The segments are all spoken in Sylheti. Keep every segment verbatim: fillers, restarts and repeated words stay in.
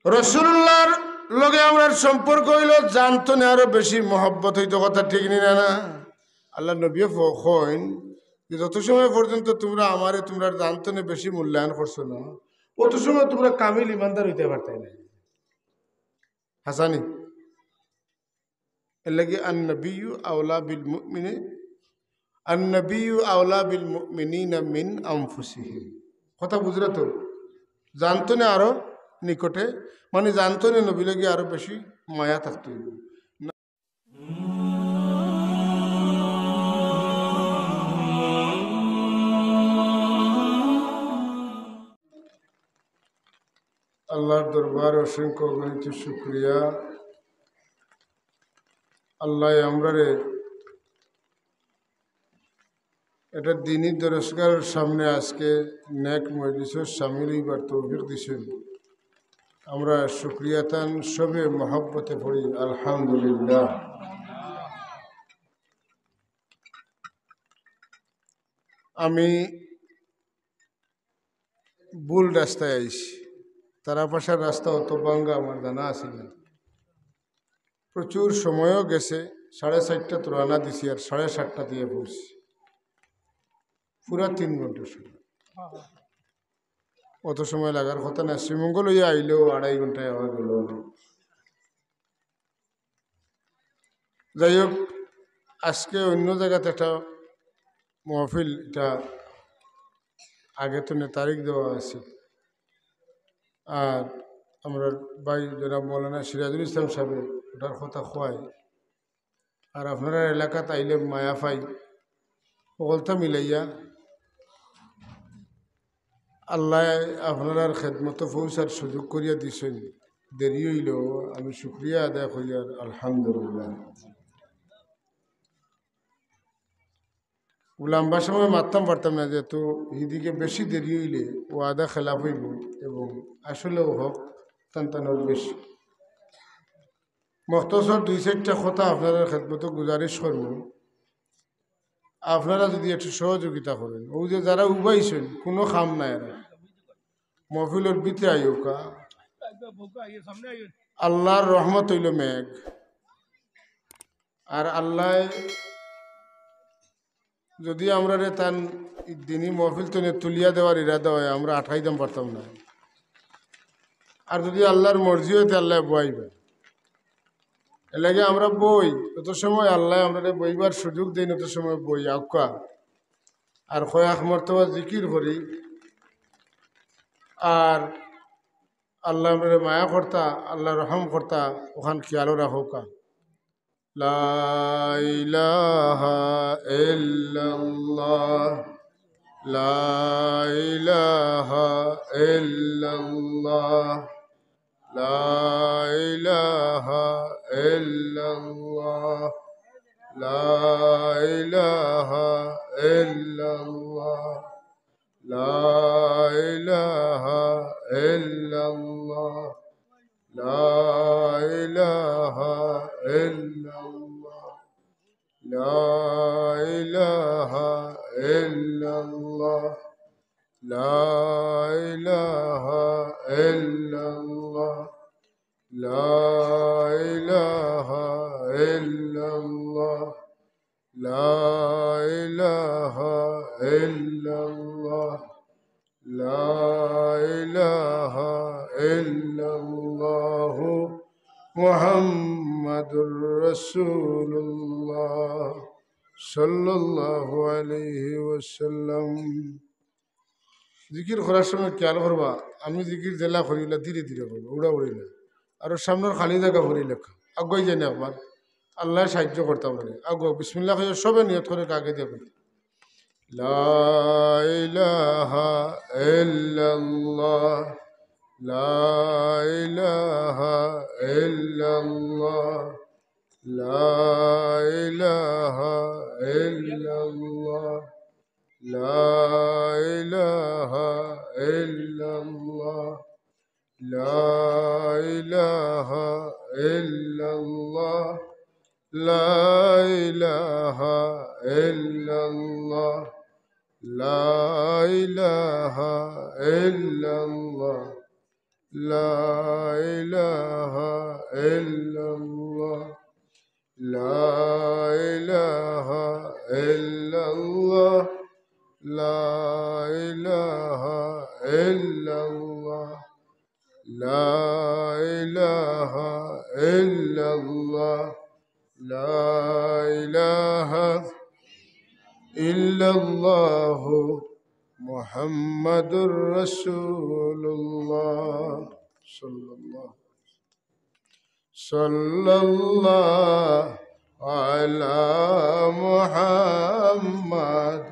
রসুলুল্লাহর লগে আমরার সম্পর্ক অইলো জানতনে আরো বেশি মহব্বত অইতো, কথা ঠিক নি না? না, আল্লাহর নবীয়ে ফ-, কইন যে যত সময় পর্যন্ত তুমরা আমারে তুমরার জানতনে বেশি মূল্যায়ন করছো না, অত সময় তুমরা কামিল ইমানদার অইতায় পারতায় না। হাছানি? এরলাগি আন নবিয়্যু আওলা বিল মুমিনি, আন নবিয়্যু আওলা বিল মুমিনিনা মিন আনফুসিহিম। কথা বুঝরা তো? জানতনে আরো নিকটে, মানে জানতনে নবীর লাগি আরো বেশি মায়া থাকতো অইবো। আল্লাহর দরবারে অসংখ্য অগণিত শুকরিয়া। আল্লায় আমরারে এটা দিনি দরসগাহর সামনে আজকে নেক মজলিসো শামিল অইবার তৌফিক দিছইন। আমরা শুকরিয়া তান সবে মহব্বতে পড়ি, আলহামদুলিল্লাহ। আমি ভুল রাস্তায় আইছি, তারাপাশার রাস্তা অত ভাঙ্গা আমার জানা আছিল না। প্রচুর সময়ও গেছে, সাড়ে চাইরটাত রওয়ানা দিছি আর সাড়ে সাতটাত ইয়া পৌঁছছি, পুরা তিন ঘন্টা সময়। অত সময় লাগার কথা না, শ্রীমঙ্গল অইয়া আইলেও আড়াই ঘন্টায় আওয়া গেল না। যাই হোক, আজকে অন্য জাগাত একটা মহফিল, এটা আগে তো নে তারিখ দেওয়া আছে। আর আমরার ভাই জনাব মৌলানা সিরাজুল ইসলাম সাহেব ওটার কথা কওয়ায়, আর আপনারার এলাকাত আইলে মায়া পাই, হকলতা মিলাইয়া আল্লায় আপনারার খেদমতো পৌঁছার সুযোগ করিয়া দিছইন। দেরি অইলেও আমি শুকরিয়া আদায় করিয়ার, আলহামদুলিল্লাহ। লম্বা সময় মাততাম পারতাম না, যেহেতু হিদিকে বেশি দেরি অইলে ওয়াদা খেলাফ অইবো এবং আসলেও হক তান তানোর বেশি। মখতসর দুই চাইরটা কথা আপনারার খেদমতো গুজারিশ করমু, আপনারা যুদি একটু সহযোগিতা করইন, অউ যে যারা উবাইছইন, কুনু কাম নাই, এরা মহফিলর ভিতরে আইউক্কা। আল্লাহর রহমত অইলো মেঘ, আর আল্লায় যুদি আমরারে তান দিনি মহফিল তনে তুলিয়া দেওয়ার ইরাদা অয়, আমরা আটকাইতাম পারতাম না। আর যুদি আল্লাহর মর্জি অয়, তে আল্লায় বওয়াইবা। এরলাগি আমরা বই, যত সময় আল্লায় আমরারে বইবার সুযোগ দেইন, অত সময় বই আউক্কা। আর কয়েক মর্তবা জিকির করি, আর আল্লায় আমরারে মায়া করতা, আল্লায় রহম করতা, অখান খিয়ালও রাখউক্কা। لا إله إلا الله، لا إله إلا الله، لا إله إلا الله، لا إله إلا الله، لا إله إلا الله، لا إله إلا الله، لا إله إلا الله، لا إله إلا الله، لا إله إلا الله، لا إله إلا الله، لا إله إلا الله، محمد رسول الله، صلى الله عليه وسلم। জিকির করার সময় খিয়াল করবা, আমি জিকির যেলা করি, অলা ধীরে ধীরে করবা, উড়াউড়ি না। আর সামনর খালি জাগা ভরি লেখা, আগুয়াই যাইন একবার, আল্লায় সাহায্য করতা পারে। আগুয়াও, বিসমিল্লাহ কইয়া সবে নিয়ত করে আগে দিয়া কইতা। لا إله إلا الله، لا إله إلا الله، لا إله إلا الله، لا إله إلا الله، لا إله إلا الله، لا إله إلا الله، لا إله إلا الله، لا إله إلا الله. لا إله إلا الله. لا إله إلا الله. لا إله إلا الله. لا إله إلا الله. محمد رسول الله. صلى الله. صلى الله على محمد.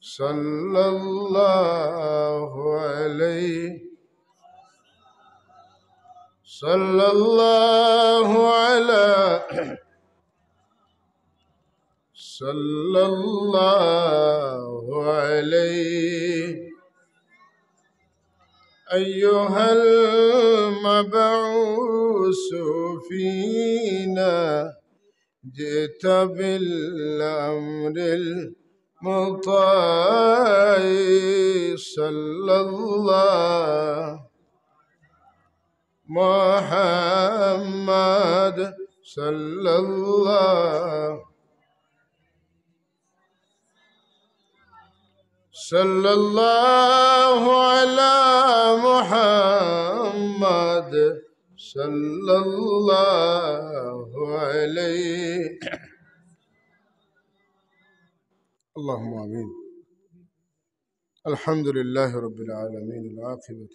صلى الله عليه. صلى الله على، صلى الله عليه. أيها المبعوث فينا، جئت بالأمر المطاع. صلى الله محمد. صلى الله، صلى الله على محمد. صلى الله عليه. اللهم آمين. الحمد لله رب العالمين، العاقبة،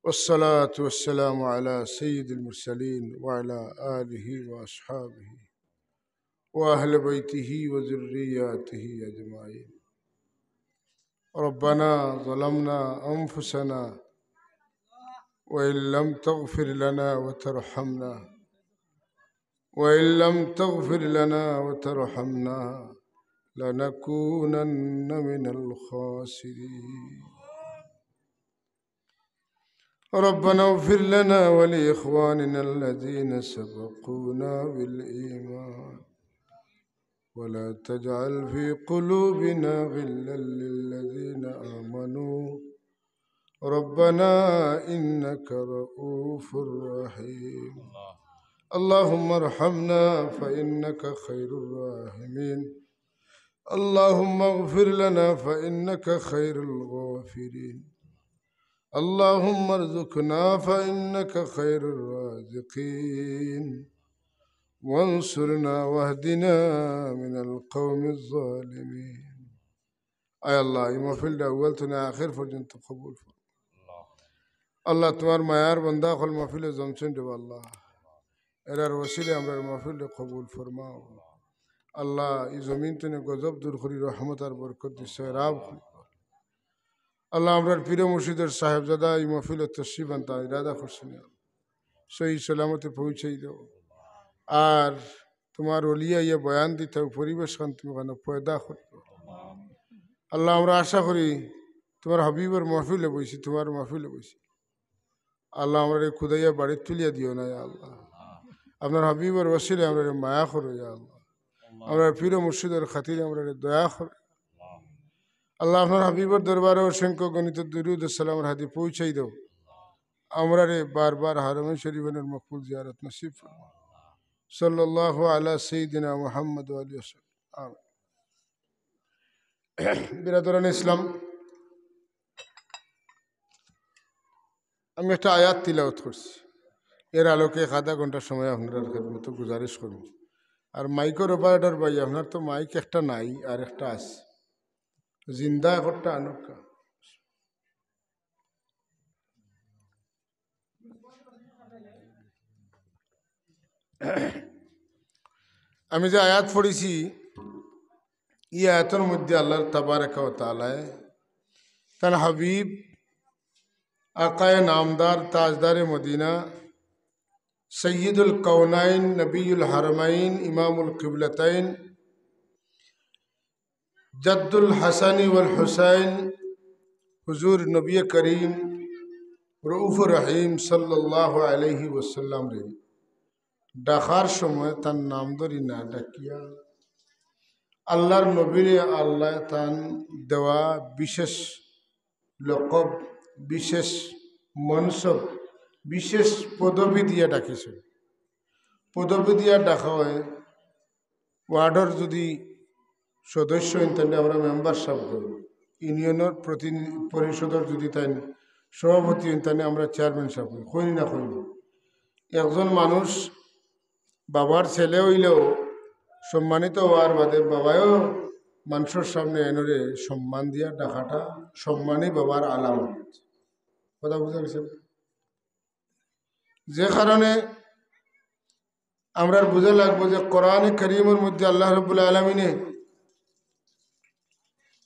والصلاة والسلام على سيد المرسلين وعلى آله وأصحابه وأهل بيته وذرياته أجمعين. ربنا ظلمنا أنفسنا وإن لم تغفر لنا وترحمنا، وإن لم تغفر لنا وترحمنا لنكونن من الخاسرين. ربنا اغفر لنا ولإخواننا الذين سبقونا بالإيمان ولا تجعل في قلوبنا غلا للذين آمنوا ربنا إنك رؤوف رحيم. اللهم ارحمنا فإنك خير الراحمين. اللهم اغفر لنا فإنك خير الغافرين. اللهم ارزقنا فإنك خير الرازقين. وانصرنا واهدنا من القوم الظالمين. আয় আল্লাহ, এই মাহফিলটা আউয়াল থনে আখের পর্যন্ত কবুল ফরমাও। আল্লাহ, তুমার মায়ার বান্দা অকল মাহফিলো জমছইন রে আল্লাহ, এরার ওসিলে আমরার মাহফিলটা কবুল ফরমাও। আল্লাহ, এই জমিন থনে গজব দূর করি রহমত আর বরকত দি সয়রাব করি। আল্লাহ, আমরার পীর মুর্শিদর সাহেবজাদা এই মাহফিলো তশরিফ আনতা ইরাদা করছইন, সহি সালামতে পৌঁছাই দেও। আর তুমার ওলি আইয়া বয়ান দিতা, পরিবেশ খান তুমি কেন পয়দা করি দেও। আল্লাহ, আমরা আশা করি তুমার হাবিবর মাহফিলো বইছি, তুমার মাহফিলো বইছি। আল্লাহ, আমরারে কুদাইয়া বাড়িত তুলিয়া দিও না, ইয়া আল্লাহ। আপনার হাবিবর ওসিলে আমরারে মায়া করো, ইয়া আল্লাহ। আমরার পীর মুর্শিদর খাতিরে আমরারে দয়া করো। আল্লাহ, আপনার হাবিবর দরবারে অসংখ্য গণিত দুরূদ ও সালামর হাদি পৌঁছাই দেও। আমরারে বারবার হারমে শরীফের মকবুল জিয়ারত নসিব ফরমাও। সাল্লাল্লাহু আলা সাইয়্যিদিনা মুহাম্মদ ওয়া আলিহি ওয়া সাহবিহি। আমিন। বিরাদরান ইসলাম, আমি একটা আয়াত তিলাওয়াত করছি, এর আলোকে এক আধা ঘন্টা সময় আপনারার খেদমতো গুজারিশ করমু। আর মাইকর অপারেটর ভাই, আপনার তো মাইক একটা নাই, আর একটা আছে, জিন্দা একটা আনউক্কা। আমি যে আয়াত পড়ছি, ই আয়াতর মধ্যে আল্লাহ তাবারাকা ওয়া তাআলায় তান হাবিব আকায়ে নামদার তাজদারে মদিনা, সাইয়্যিদুল কাওনাইন, নবিয়ুল হারামাইন, ইমামুল কিবলাতাইন, জাদ্দুল হাসানি ওয়াল হুসাইন, হুজুর নবী করিম রউফুর রহিম সাল্লাল্লাহু আলাইহি ওয়াসাল্লামরে ডাকার সময় তান নাম ধরি না ডাকিয়া আল্লাহর নবীরে আল্লায় তান দেওয়া বিশেষ লকব বিশেষ মনসব, বিশেষ পদবি দিয়া ডাকিছইন। পদবি দিয়া ডাকা অয়, ওয়ার্ডর যুদি সদস্য অইন, তাইলে আমরা মেম্বার সাব কই, ইউনিয়নর প্রতিনিধি পরিষদর যুদি তাইন সভাপতি অইন, তাইলে আমরা চেয়ারম্যান সাব কই, কই না কই না? একজন মানুষ বাবার ছেলে অইলেও সম্মানিত অওয়ার বাদে বাবায়ও মানষর সামনে এনরে সম্মান দিয়া ডাকাটা সম্মানী বাবার আলামত। কথা বুঝা গেছে? যে কারণে আমরার বুঝা লাগবো যে কোরআনে করিমর মধ্যে আল্লাহ রাব্বুল আলামিনে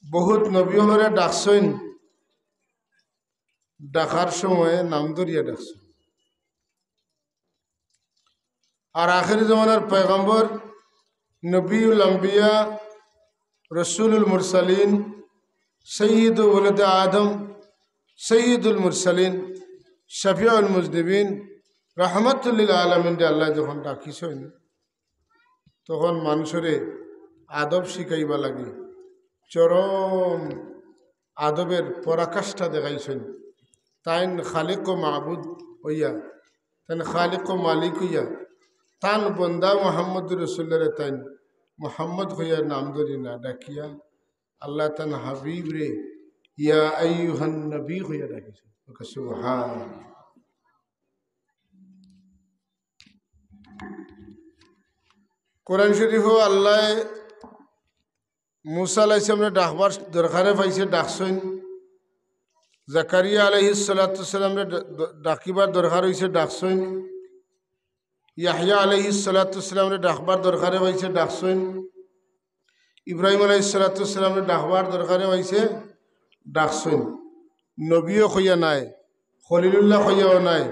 বহুত নবী অকলরে ডাকছইন, ডাকার সময় নাম ধরিয়া ডাকছইন। আর আখেরি জমানার পয়গম্বর, নবিউল আম্বিয়া, রসুলুল মুরসালিন, সৈয়দু ওয়ালাদে আদম, সৈয়দুল মুরসালিন, শফিউল মুজনিবিন, রহমাতুল্লিল আলামিনরে আল্লায় যখন ডাকিছইন, তখন মানষরে আদব শিখাইবার লাগি চরম আদবর পরাকাষ্ঠা দেখাইছইন। তাইন খালিক ও মাবুদ অইয়া, তাইন খালিক ও মালিক অইয়া, তান বন্দা মুহাম্মদুর রাসূলুল্লাহরে তাইন মুহাম্মদ কইয়া নাম ধরি না ডাকিয়া, আল্লায় তান হাবিবরে ইয়া আইয়ুহান নবী কইয়া ডাকিছইন। ওকে সুবহান। কোরআন শরীফো আল্লায় মুসা আলাইহিস সালামরে ডাকবার দরকারে পাইছে, ডাকছইন। জাকারিয়া আলাইহিস সালাতু সালামরে ড-, ড-, ডাকিবার দরকার অইছে, ডাকছইন। ইয়াহইয়া আলাইহিস সালাতু সালামরে ডাকবার দরকারে পাইছে, ডাকছইন। ইব্রাহিম আলাইহিস সালাতু সালামরে ডাকবার দরকারে পাইছে, ডাকছইন। নবীও কইয়া নায়, খলিলুল্লাহ কইয়াও নায়,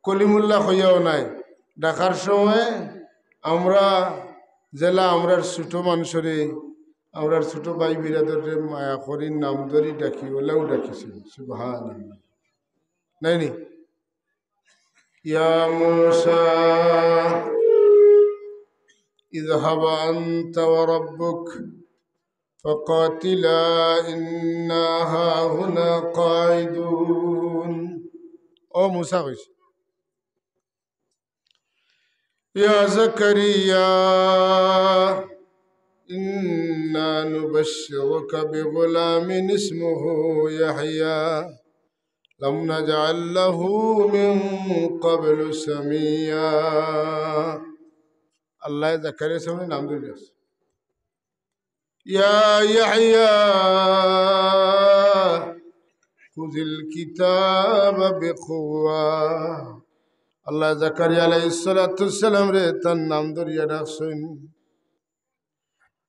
কলিমুল্লাহ কইয়াও নায়। ডাকার সময় আমরা যেলা আমরার ছোট মানষরে, আমরার ছোট ভাই বিরাদররে মায়া করি নাম ধরি ডাকি, অলাউ ডাকিছইন। সুবহানাল্লাহ। নায় নি? يا موسى اذهب أنت وربك فقاتلا إنا هاهنا قاعدون। ও মুসা কইছে, يا زكريا إنا نبشرك بغلام اسمه يحيى لم نجعل له من قبل سميا। আল্লায় জাকারিয়ার সামনে নাম ধরি ডাকছে, يا يحيى خذ الكتاب بقوة। আল্লায় জাকারিয়া আলাইহিস সালাতু সালামরে তান নাম ধরিয়া ডাকছইন।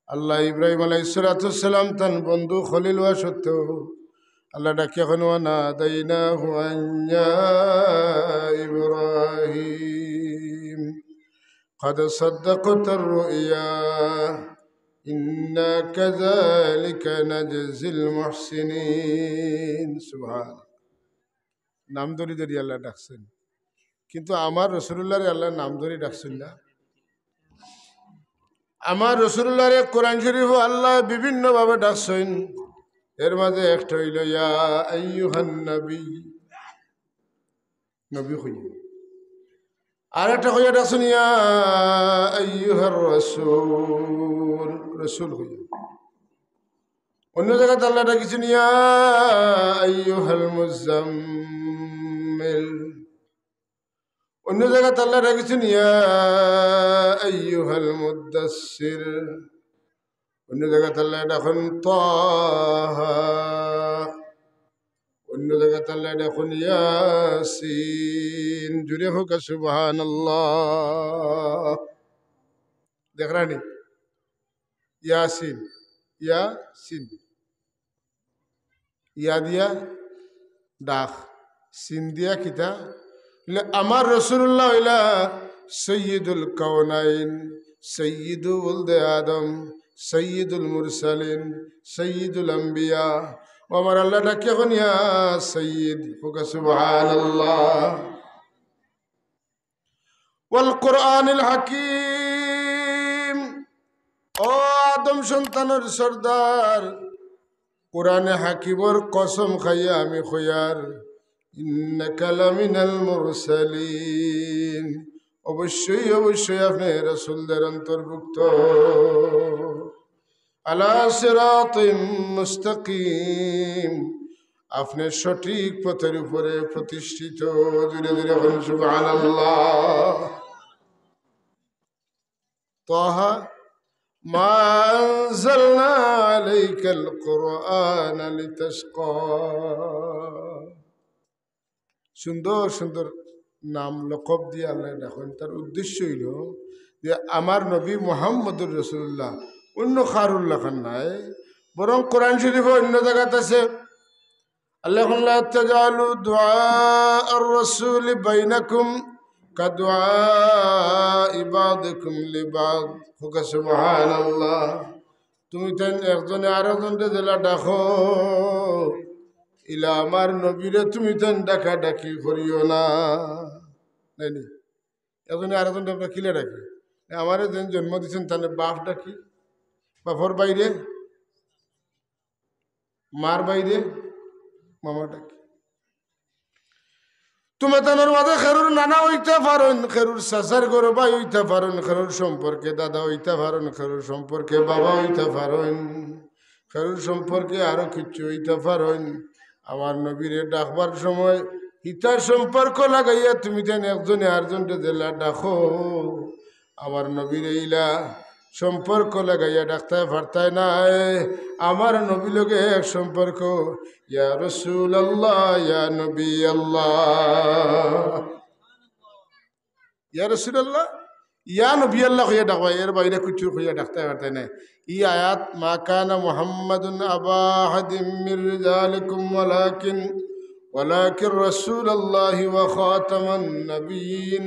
আল্লায় ইব্রাহিম আলাইহিস সালাতু সালাম তান বন্ধু খলিল অওয়া সত্ত্বেও আল্লায় ডাকিয়া কইন, وناديناه أن يا إبراهيم قد صدقت الرؤيا إنا كذلك نجزي المحسنين। সুবহান। নাম ধরি ধরি আল্লায় ডাকছইন, কিন্তু আমার রাসূলুল্লাহরে আল্লায় নাম ধরি ডাকছইন না। আমার রাসূলুল্লাহরে কোরআন শরীফো আল্লায় বিভিন্নভাবে ডাকছইন। এর মাঝে একটা অইলো ইয়া আইয়ুহান নবী, নবী কইয়া। আর একটা কইয়া ডাকছইন ইয়া আইয়ুহার রাসূল, রাসূল কইয়া। অন্য জাগাত আল্লায় ডাকছইন ইয়া আইয়ুহাল মুজাম্মিল। অন্য জাগাত আল্লায় ডাকছইন ইয়া আইয়ুহাল মুদ্দাসসির। অন্য জাগাত আল্লায় ডাকইন তাহা। অন্য জাগাত আল্লায় ডাকইন ইয়াসিন। জুরে কউক্কা সুবহানাল্লাহ। দেখরানি? ইয়াসিন, ইয়াসিন। ইয়া দিয়া ডাক, সিন দিয়া কিতা? বলে, আমার রাসূলুল্লাহ অইলা সৈয়দুল কাওনাইন, সৈয়দু ওলদে আদম, সৈয়দুল মুরসালিন, সৈয়দুল আম্বিয়া। ও আমার আল্লায় ডাকিয়া কইন, ইয়া সৈয়দ, কউক্কা সুবহানাল্লাহ। ওয়াল কোরআনিল হাকিম, ও আদম সন্তানর সর্দার, কোরআনে হাকিমর কসম খাইয়া আমি কইয়ার, إنك لمن المرسلين। অবশ্যই, অবশ্যই আপনি রাসূলদের অন্তর্ভুক্ত। আলা সিরাতিম মুস্তাকিম, আপনি সঠিক পথের উপরে প্রতিষ্ঠিত। জোরে জোরে বলুন সুবহানাল্লাহ। তাহা, মা আনজালনা আলাইকাল কুরআনা লিতাশকা। সুন্দর সুন্দর নাম লকব দিয়া আল্লায় ডাকইন। তার উদ্দেশ্য অইলো যে আমার নবী মুহাম্মদুর রাসূলুল্লাহ অন্য কারুর লাখান নায়, বরং কোরআন শরীফে অন্য জাগাত আছে, আল্লায় কইন, لا تجعلوا دعاء الرسول بينكم كدعاء بعضكم لبعض। কউক্কা সুবহানাল্লাহ। তুমিতাইন একজনে আরকজনরে যেলা ডাকো, ইলা আমার নবীরে তুমিতাইন ডাকাডাকি করিও না। নায়নি? একজনে আরকজনরে আমরা কিলা ডাকি? আমারে যেইন জন্ম দিছইন তানে বাফ ডাকি, বাফর বাইরে, মার বাইরে মামা ডাকি। তুমিতাইনর মাঝে কেউর নানা অইতা পারইন, কেউর চাচার ঘরর ভাই অইতা পারইন, কেউর সম্পর্কে দাদা অইতা পারইন, কেউর সম্পর্কে বাবা অইতা পারইন, কেউর সম্পর্কে আরো কিচ্ছু অইতা পারইন। আমার নবীরে ডাকবার সময় হিতার সম্পর্ক লাগাইয়া তুমিতাইন একজনে আরকজনরে যেলা ডাকো, আমার নবীরে ইলা সম্পর্ক লাগাইয়া ডাকতায় পারতায় নায়। আমার নবীর লগে এক সম্পর্ক, ইয়া রাসূলুল্লাহ, ইয়া নবী আল্লাহ, ইয়া রাসূলুল্লাহ, ইয়া নবী আল্লাহ কইয়া ডাকবা, এর বাইরে কিচ্ছু কইয়া ডাকতায় পারতায় নায়। ই আয়াত, ما كان محمد أبا أحد من رجالكم ولكن ولكن رسول الله وخاتم النبيين।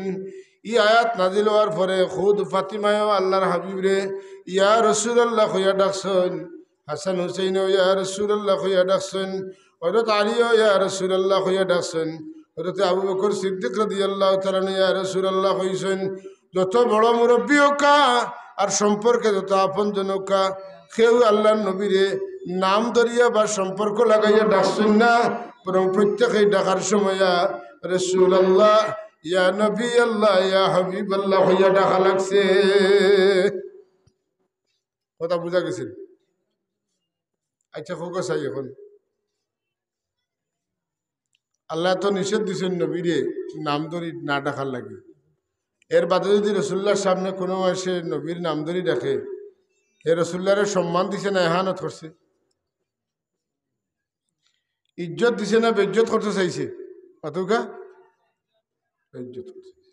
ই আয়াত নাজিল অওয়ার পরে খুদ ফাতিমায়ও আল্লাহর হাবিবরে ইয়া রাসূলুল্লাহ কইয়া ডাকছইন। হাসান হুসাইনও ইয়া রাসূলুল্লাহ কইয়া ডাকছইন। হযরত আলীও ইয়া রাসূলুল্লাহ কইয়া ডাকছইন। হযরত আবু বকর সিদ্দিক রাদিয়াল্লাহু তাআলা আনহু ইয়া রাসূলুল্লাহ কইছইন। যত বড় মুরব্বি অউক্কা আর সম্পর্কে যত আপনজন অউক্কা, কেউ আল্লাহর নবীরে নাম ধরিয়া বা সম্পর্ক লাগাইয়া ডাকছইন না, বরং প্রত্যেকেই ডাকার সময় ইয়া রাসূলুল্লাহ, ইয়া নবী আল্লাহ, ইয়া হাবিব আল্লাহ কইয়া ডাকা লাগছে। কথা বুঝা গেছে? আচ্ছা, কউক্কা চাই অখন। আল্লায় তো নিষেধ দিছইন নবীরে নাম ধরি না ডাকার লাগি। এর বাদে যদি রাসূলুল্লাহর সামনে কুনু মানষে নবীর নাম ধরি ডাকে, হে রাসূলুল্লাহরে সম্মান দিছে না এহানত করছে? ইজ্জত দিছে না বেইজ্জত করতে চাইছে? কউক্কা? বেইজ্জত করতে চাইছে।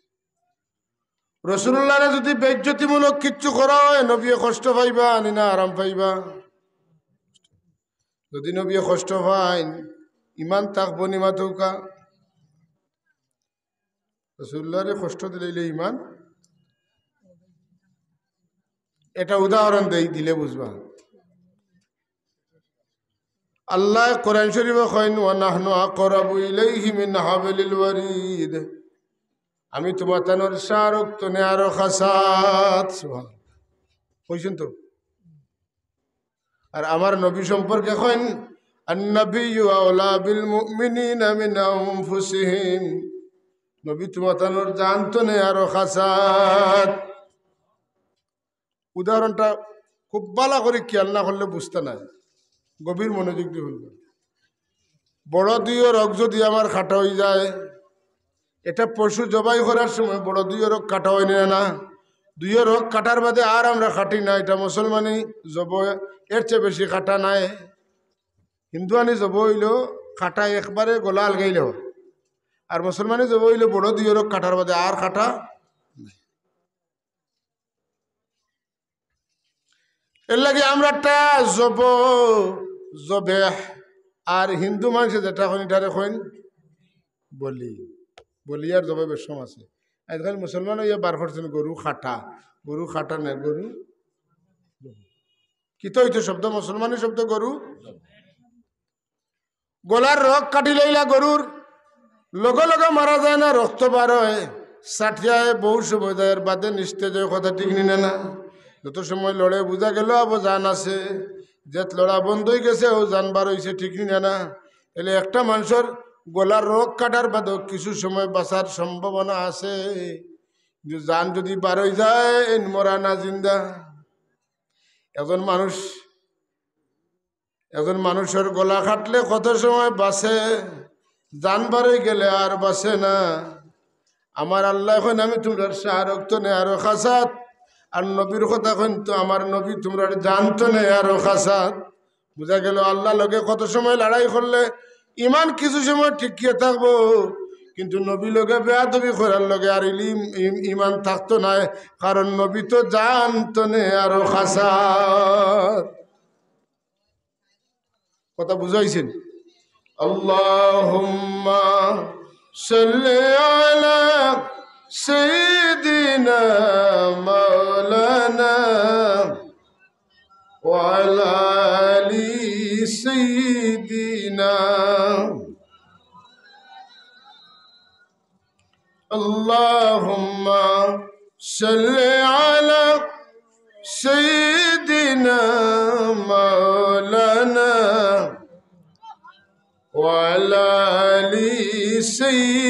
রাসূলুল্লাহরে যদি বেইজ্জতিমূলক কিচ্ছু করা অয়, নবীয়ে কষ্ট পাইবা নি না আরাম পাইবা? যদি নবীয়ে কষ্ট পাইন, ইমান থাকবো নি মাতউক্কা? রাসূলুল্লাহরে কষ্ট দিলাইলে ইমান? একটা উদাহরণ দেই, দিলে বুঝবা। আল্লায় কোরআন শরীফো কইন, "ونحن أقرب إليه من حبل الوريد।" আমি তুমাতানর সারক তনে আরো খাসাত। সুবহানাল্লাহ। কইছইন তো? আর আমার নবী সম্পর্কে কইন, "النبي أولى بالمؤمنين من أنفسهم।" নবী তুমাতানর জান তনে আরো খাসাত। উদাহরণটা খুব ভালা করি খেয়াল না করলে বুঝতা নায়, গভীর মনোযোগ দি হুনবা। বড় দুইও রগ যদি আমার কাটা অইযায়, একটা পশু জবাই করার সময় বড় দুইও রগ কাটা অয় নি না? দুইও রগ কাটার বাদে আর আমরা কাটি না, এটা মুসলমানি জব, এর চেয়ে বেশি কাটা নাই। হিন্দুয়ানি জব অইলো কাটা একবারে গলা আলগাইলে অয়, আর মুসলমানি জব অইলো বড় দুইও রগ কাটার বাদে আর কাটা নাই। এর লাগি আমরা একটা জব, জবেহ, আর হিন্দু মানষে যেটা কইন, এটারে কইন বলি। বলি আর জবেহ বেশকম আছে। আজকাল মুসলমান অইয়া বার করছইন গরু কাটা, গরু কাটা নায়, গরু কিতা অইতো শব্দ, মুসলমানি শব্দ গরু। গলার রগ কাটিলাইলা গরুর, লগে লগে মারা যায় না, রক্ত বার অয়, ছাটিয়ায় বহু সময় যায়, এর বাদে নিস্তেজ অয়, কথা ঠিক নি না? যত সময় লড়ে বুঝা গেল আবো জান আছে, যেত লড়া বন্ধ অইগেছে, অউ জান বার অইছে, ঠিক নি না? তাইলে একটা মানষর গলার রগ কাটার বাদেও কিছু সময় বাঁচার সম্ভাবনা আছে, কিন্তু জান যদি বার অই যায়, এইন মরা না জিন্দা। একজন মানুষ, একজন মানুষর গলা কাটলে কত সময় বাঁচে, জান বার অই গেলে আর বাঁচে না। আমার আল্লায় কইন, "আমি তুমরার শাহ রগ তনে আরো খাসাত।" আর নবীর কথা কইন তো, "আমার নবী তুমরার জান তনে আরো খাসাত।" বুঝা গেল, আল্লার লগে কত সময় লড়াই করলে ইমান কিছু সময় টিকিয়া থাকবো, কিন্তু নবীর লগে বেয়াদবি করার লগে আর ইলিম-, ইম-, ইমান থাকতো নায়, কারণ নবী তো জান তনে আরো খাসাত। কথা বুঝাইছেন? اللهم صل على سيدنا مولانا وعلى آل سيدنا. اللهم صل على سيدنا مولانا وعلى آل سيدنا.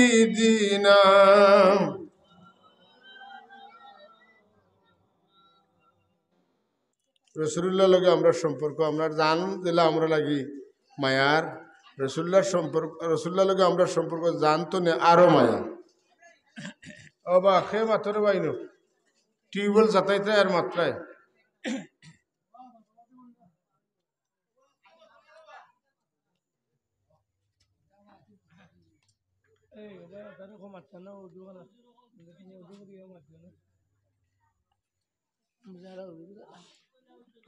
রসুলুল্লাহর লগে আমরার সম্পর্ক, আমরার জান যেলা আমরার লাগি মায়ার, রসুলুল্লাহর সম্পর্ক, রসুলুল্লাহর লগে আমরার সম্পর্ক জান তনে আরো মায়া। ও বা, খে মাতরে বাইনো, টিউবওয়েল যাতাইতে আর মাত্রায়।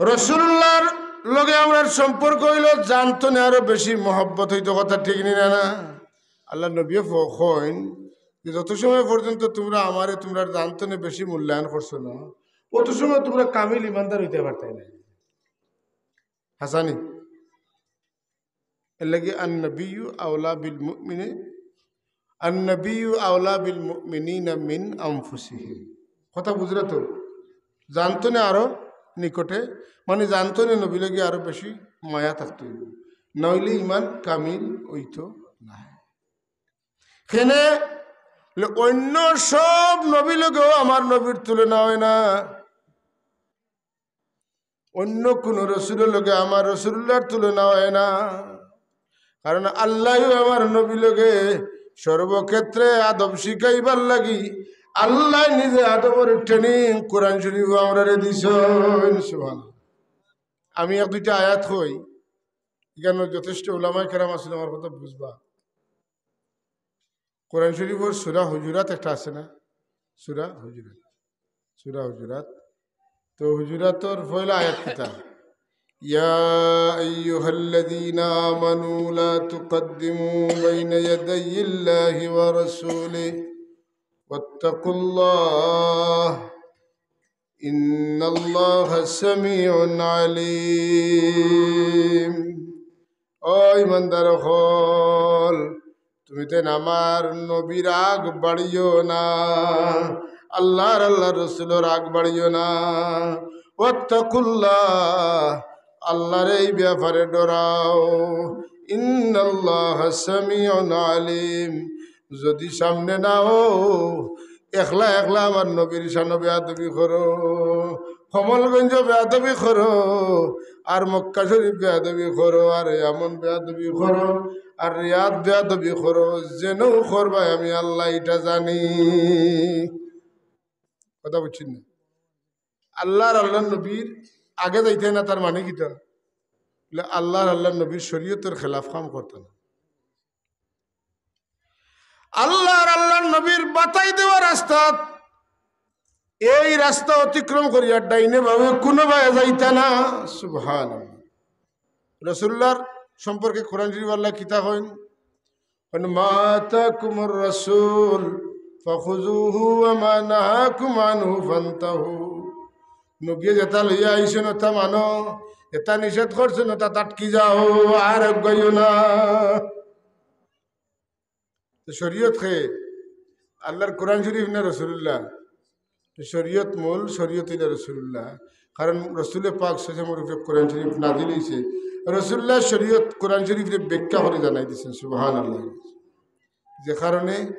রসুলুল্লাহর লগে আমরার সম্পর্ক অইলো জান তনে আরো বেশি মহব্বত অইতো, কথা ঠিক নি না? না, আল্লার নবীয়ে ফ-, কইন যে, "যত সময় পর্যন্ত তুমরা আমারে তুমরার জান তনে বেশি মূল্যায়ন করছো না, অত সময় তুমরা কামিল ইমানদার অইতে পারতায় না।" হাসানি। এর লাগি النبي أولى بالمؤمنين، النبي أولى بالمؤمنين من أنفسهم। কথা বুঝরা তো? জান তনে আরো নিকটে, মানে জান তনে নবীর লাগি আরো বেশি মায়া থাকতো অইবো, নইলে ইমান কামিল অইতো নায়। কেনে? অন্য সব নবীর লগেও আমার নবীর তুলনা অয় না। অন্য কুনু রসুলর লগে আমার রসুলুল্লাহর তুলনা অয় না, কারণ আল্লায়ও আমার নবীর লগে সর্বক্ষেত্রে আদব শিখাইবার লাগি আল্লায় নিজে আদবর training কোরআন শরীফো আমরারে দিছইন। সুবহানাল্লাহ। আমি এক দুইটা আয়াত কই, ইখানো যথেষ্ট উলামায়ে কেরাম আছইন, আমার কথা বুঝবা। কোরআন শরীফর সূরা হুজুরাত একটা আছে না? সূরা হুজুরাত, সূরা হুজুরাত। তো হুজুরাতর পয়লা আয়াত কিতা? يا أيها الذين آمنوا لا تقدموا بين يدي الله ورسوله واتقوا الله إن الله سميع عليم। ও ইমানদার অকল, তুমি তেন আমার নবীর আগ বাড়িও না, আল্লাহর, আল্লাহর রসুলর আগ বাড়িও না। ওয়াত্তাকুল্লাহ, আল্লাহরে এই ব্যাপারে ডরাও। ইন্নাল্লাহা সামিউন আলিম। যদি সামনে না অও, একলা একলা আমার নবীর শানো বেয়াদবি করো, কমলগঞ্জ বেয়াদবি করো, আর মক্কা শরীফ বেয়াদবি করো, আর ইয়ামন বেয়াদবি করো, আর রিয়াদ বেয়াদবি করো, যেনও করবায় আমি আল্লাহ ইটা জানি। কথা বুঝছইন না? আল্লাহর, আল্লাহর নবীর আগে যাইতায় না, তার মানে কিতা? বলে, আল্লাহর, আল্লাহর নবীর শরীয়তর খেলাফ কাম করতা না। আল্লাহর, আল্লাহর নবীর বাতাই দেওয়া রাস্তাত, এই রাস্তা অতিক্রম করিয়া ডাইনে বামে কুনুবায় যাইতা না। সুবহানাল্লাহ। রাসূলুল্লাহর সম্পর্কে কোরআন শরীফ আল্লাহ কিতা কইন? কইন, "মা আতাকুমুর রাসূল ফাখুযুহু ওয়া মা নাহাকুম আনহু ফান্তাহু।" নবীয়ে যেটা লইয়া আইছইন, ওটা মানো, যেটা নিষেধ করছইন, ওটা আটকি যাও, আর আগাইও না। তো শরীয়ত কে? আল্লাহর কোরআন শরীফ না রাসূলুল্লাহ? তো শরীয়ত মূল, শরীয়ত অইলা রাসূলুল্লাহ। কারণ রাসূলে পাক সাল্লাল্লাহু আলাইহি ওয়াসাল্লামর উপরে কোরআন শরীফ নাজিল অইছে। রাসূলুল্লাহ শরীয়ত, কোরআন শরীফরে ব্যাখ্যা করি জানাই দিছইন। সুবহানাল্লাহ। যে কারণে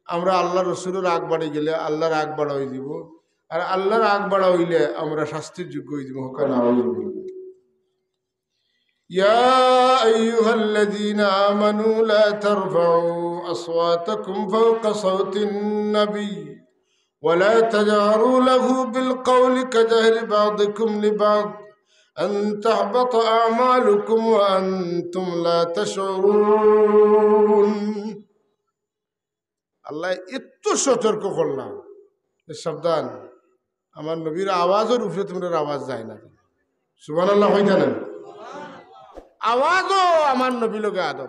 আমরা আল্লাহ রসুলর আগ বাড়ি গেলে আল্লাহর আগ বাড়া অইযিবো, আর আল্লাহর আগ বাড়া অইলে আমরা শাস্তির যোগ্য অইযিবো। হক্কা নাউজুবিল্লাহ। يا أيها الذين آمنوا لا ترفعوا أصواتكم فوق صوت النبي ولا تجهروا له بالقول كجهر بعضكم لبعض أن تحبط أعمالكم وأنتم لا تشعرون. আল্লায় এত সতর্ক করলা যে সাবধান, আমার নবীর আওয়াজর উপরে তুমরার আওয়াজ যায় না। সুবহানাল্লাহ কইতা না? আওয়াজও আমার নবীর লগে আদব।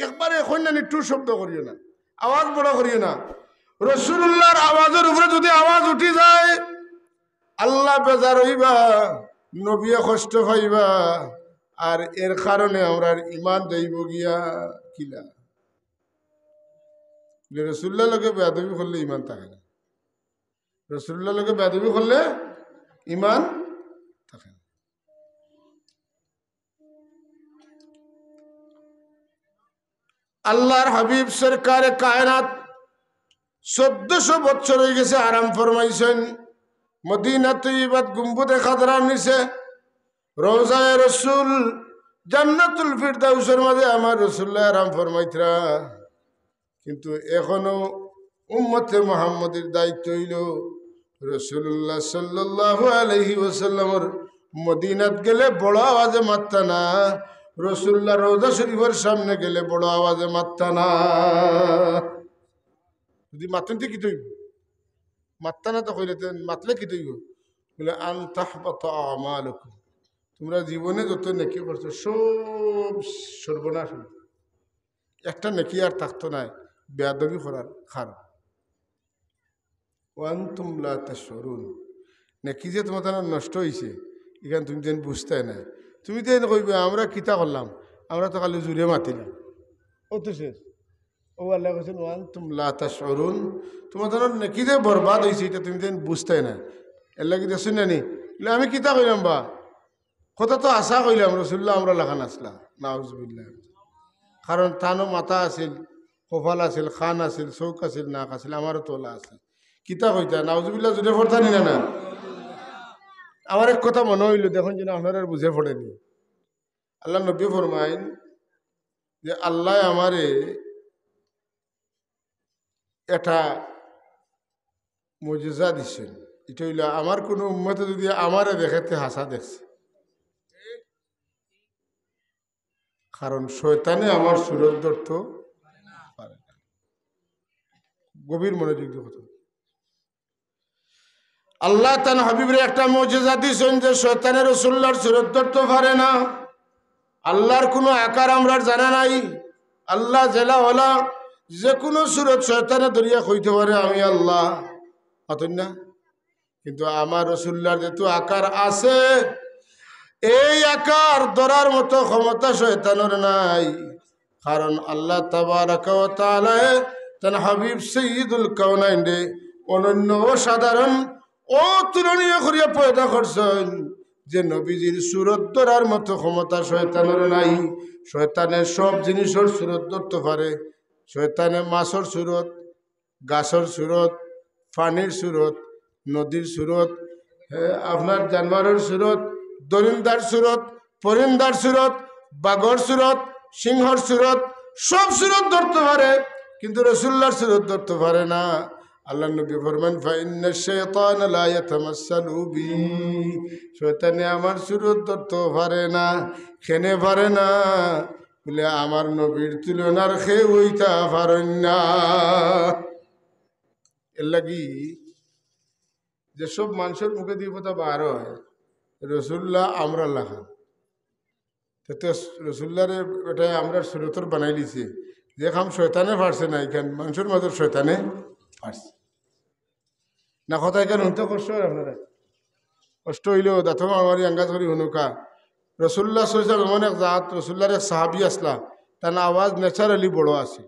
একবারে কইন না নি, টু শব্দ করিও না, আওয়াজ বড় করিও না। রসুলুল্লাহর আওয়াজর উপরে যদি আওয়াজ উঠি যায়, আল্লাহ বেজার অইবা, নবীয়ে কষ্ট পাইবা, আর এর কারণে আমরার ইমান যাইবো গিয়া। কিলা? যে রসুলুল্লাহর লগে বেয়াদবি করলে ইমান থাকে না, রসুলুল্লাহর লগে বেয়াদবি করলে ইমান থাকে না। আল্লাহর হাবিব সরকারে কায়নাত চৌদ্দশো বছর অইগেছে আরাম ফরমাইছইন। মদিনা তৈয়বাত গুম্বুদে খাদরার নিচে রওজায়ে রসুল জান্নাতুল ফিরদাউসর মাঝে আমার রসুলুল্লায় আরাম ফরমাইতরা। কিন্তু এখনো উম্মতে মুহাম্মদীর দায়িত্ব অইলো রসুলুল্লাহ সাল্লাল্লাহু আলাইহি ওয়াসাল্লামর মদিনাত গেলে বড় আওয়াজে মাততা না, রসুলুল্লাহ রওজা শরীফর সামনে গেলে বড় আওয়াজে মাততা না। যদি মাতইন তে কিতা অইবো? মাততা না তো কইলে তে মাতলে কিতা অইবো? বলে, "আন তাহবাতা আমালুকুম।" তুমরা জীবনে যত নেকি করছো সব সর্বনাশ অইবো। একটা নেকি আর থাকতো নায় বেয়াদবি করার কারণ। ওয়ান্তুম লা তাশউরুন। নেকি যে তুমার নষ্ট অইছে, ইখান তুমি যেন বুঝতায় নায়। তুমি যেন কইবে, "আমরা কিতা করলাম? আমরা তো খালি জুরে মাতিলাম।" অউ তো শেষ। অউ আল্লায় কইছইন, "ওয়ান্তুম লা তাশউরুন।" তুমার নেকি যে বরবাদ অইছে, ইটা তুমি যেন বুঝতায় নায়। এরলাগি দেখছইন না নি? বলে, "আমি কিতা কইলাম বা?" কথা তো হাছা কইলাম, রসুলুল্লাহ আমরার লাখান আছলা, নাউজুবিল্লাহ। কারণ তানও মাথা আছিল, কপাল আছিল, কান আছিল, চউখ আছিল, নাক আছিল, আমারও তো অলা আছিল। কিতা কইতা, নাউজুবিল্লাহ জুরে পড়তা নি না, না? আমার এক কথা মনো অইলো, দেখইন যেন আপনারার বুঝে পড়ে নি। আল্লাহর নবী ফরমাইন যে, "আল্লায় আমারে একটা মুজিজা দিছইন। ইটা অইলো আমার কুনু উম্মতে যদি আমারে দেখে তে হাছা দেখছে।" কারণ শয়তানে আমার সুরত ধরতো পারে না। গভীর মনোযোগ দিয়া কথা। আল্লায় তান হাবিবরে একটা মুজিজা দিছইন যে শয়তানে রসুলুল্লাহর সুরত ধরতো পারে না। আল্লাহর কুনু আকার আমরার জানা নাই। আল্লাহ যেলা অলা, যেকুনু সুরত শয়তানে ধরিয়া কইতো পারে, "আমি আল্লাহ।" মাতইন না? কিন্তু আমার রসুলুল্লাহর যেহেতু আকার আছে, এই আকার ধরার মতো ক্ষমতা শয়তানর নাই। কারণ আল্লাহ তাবারাকা ওয়া তাআলায় তান হাবিব সাইয়্যিদুল কাওনাইনরে অনন্য, অসাধারণ, অতুলনীয় করিয়া পয়দা করছইন, যে নবীজির সুরত ধরার মতো ক্ষমতা শয়তানর নাই। শয়তানে সব জিনিসর সুরত ধরতো পারে। শয়তানে মাছর সুরত, গাছর সুরত, পানির সুরত, নদীর সুরত, এ, আপনার জানোয়ারর সুরত, দরিন্দার সুরত, পরিন্দার সুরত, বাঘর সুরত, সিংহর সুরত, সব সুরত ধরতো পারে, কিন্তু রসুলুল্লাহর সুরত ধরতো পারে না। আল্লাহর নবী ফরমাইন, "ফাইন্নাশ শাইতানা লা ইয়াতামাসসালু বি।" শয়তানে আমার সুরত ধরতো পারে না। কেনে পারে না? বলে, "আমার নবীর তুলনার কেউ অইতা পারইন না।" এরলাগি যেসব মানষর মুখেদি কথা বার অয়, রসুলুল্লাহ আমরার লাখান। তে তো রসুলুল্লাহরে বেটায় আমরার সুরতর বানাইলিছে। যে কাম শয়তানে পারছে না, ইখান মানষর মাজর শয়তানে পারছে। না কথা ইখান হুনতে কষ্ট অয় আপনারার? কষ্ট অইলেও দাঁতো মারি আন্দাজ করি হুনউক্কা। রসুলুল্লাহ সাল্লাল্লাহু আলাইহি ওয়াসাল্লাম এমন এক জাত, রসুলুল্লাহর এক সাহাবী আছলা, তান আওয়াজ naturally বড় আছিল,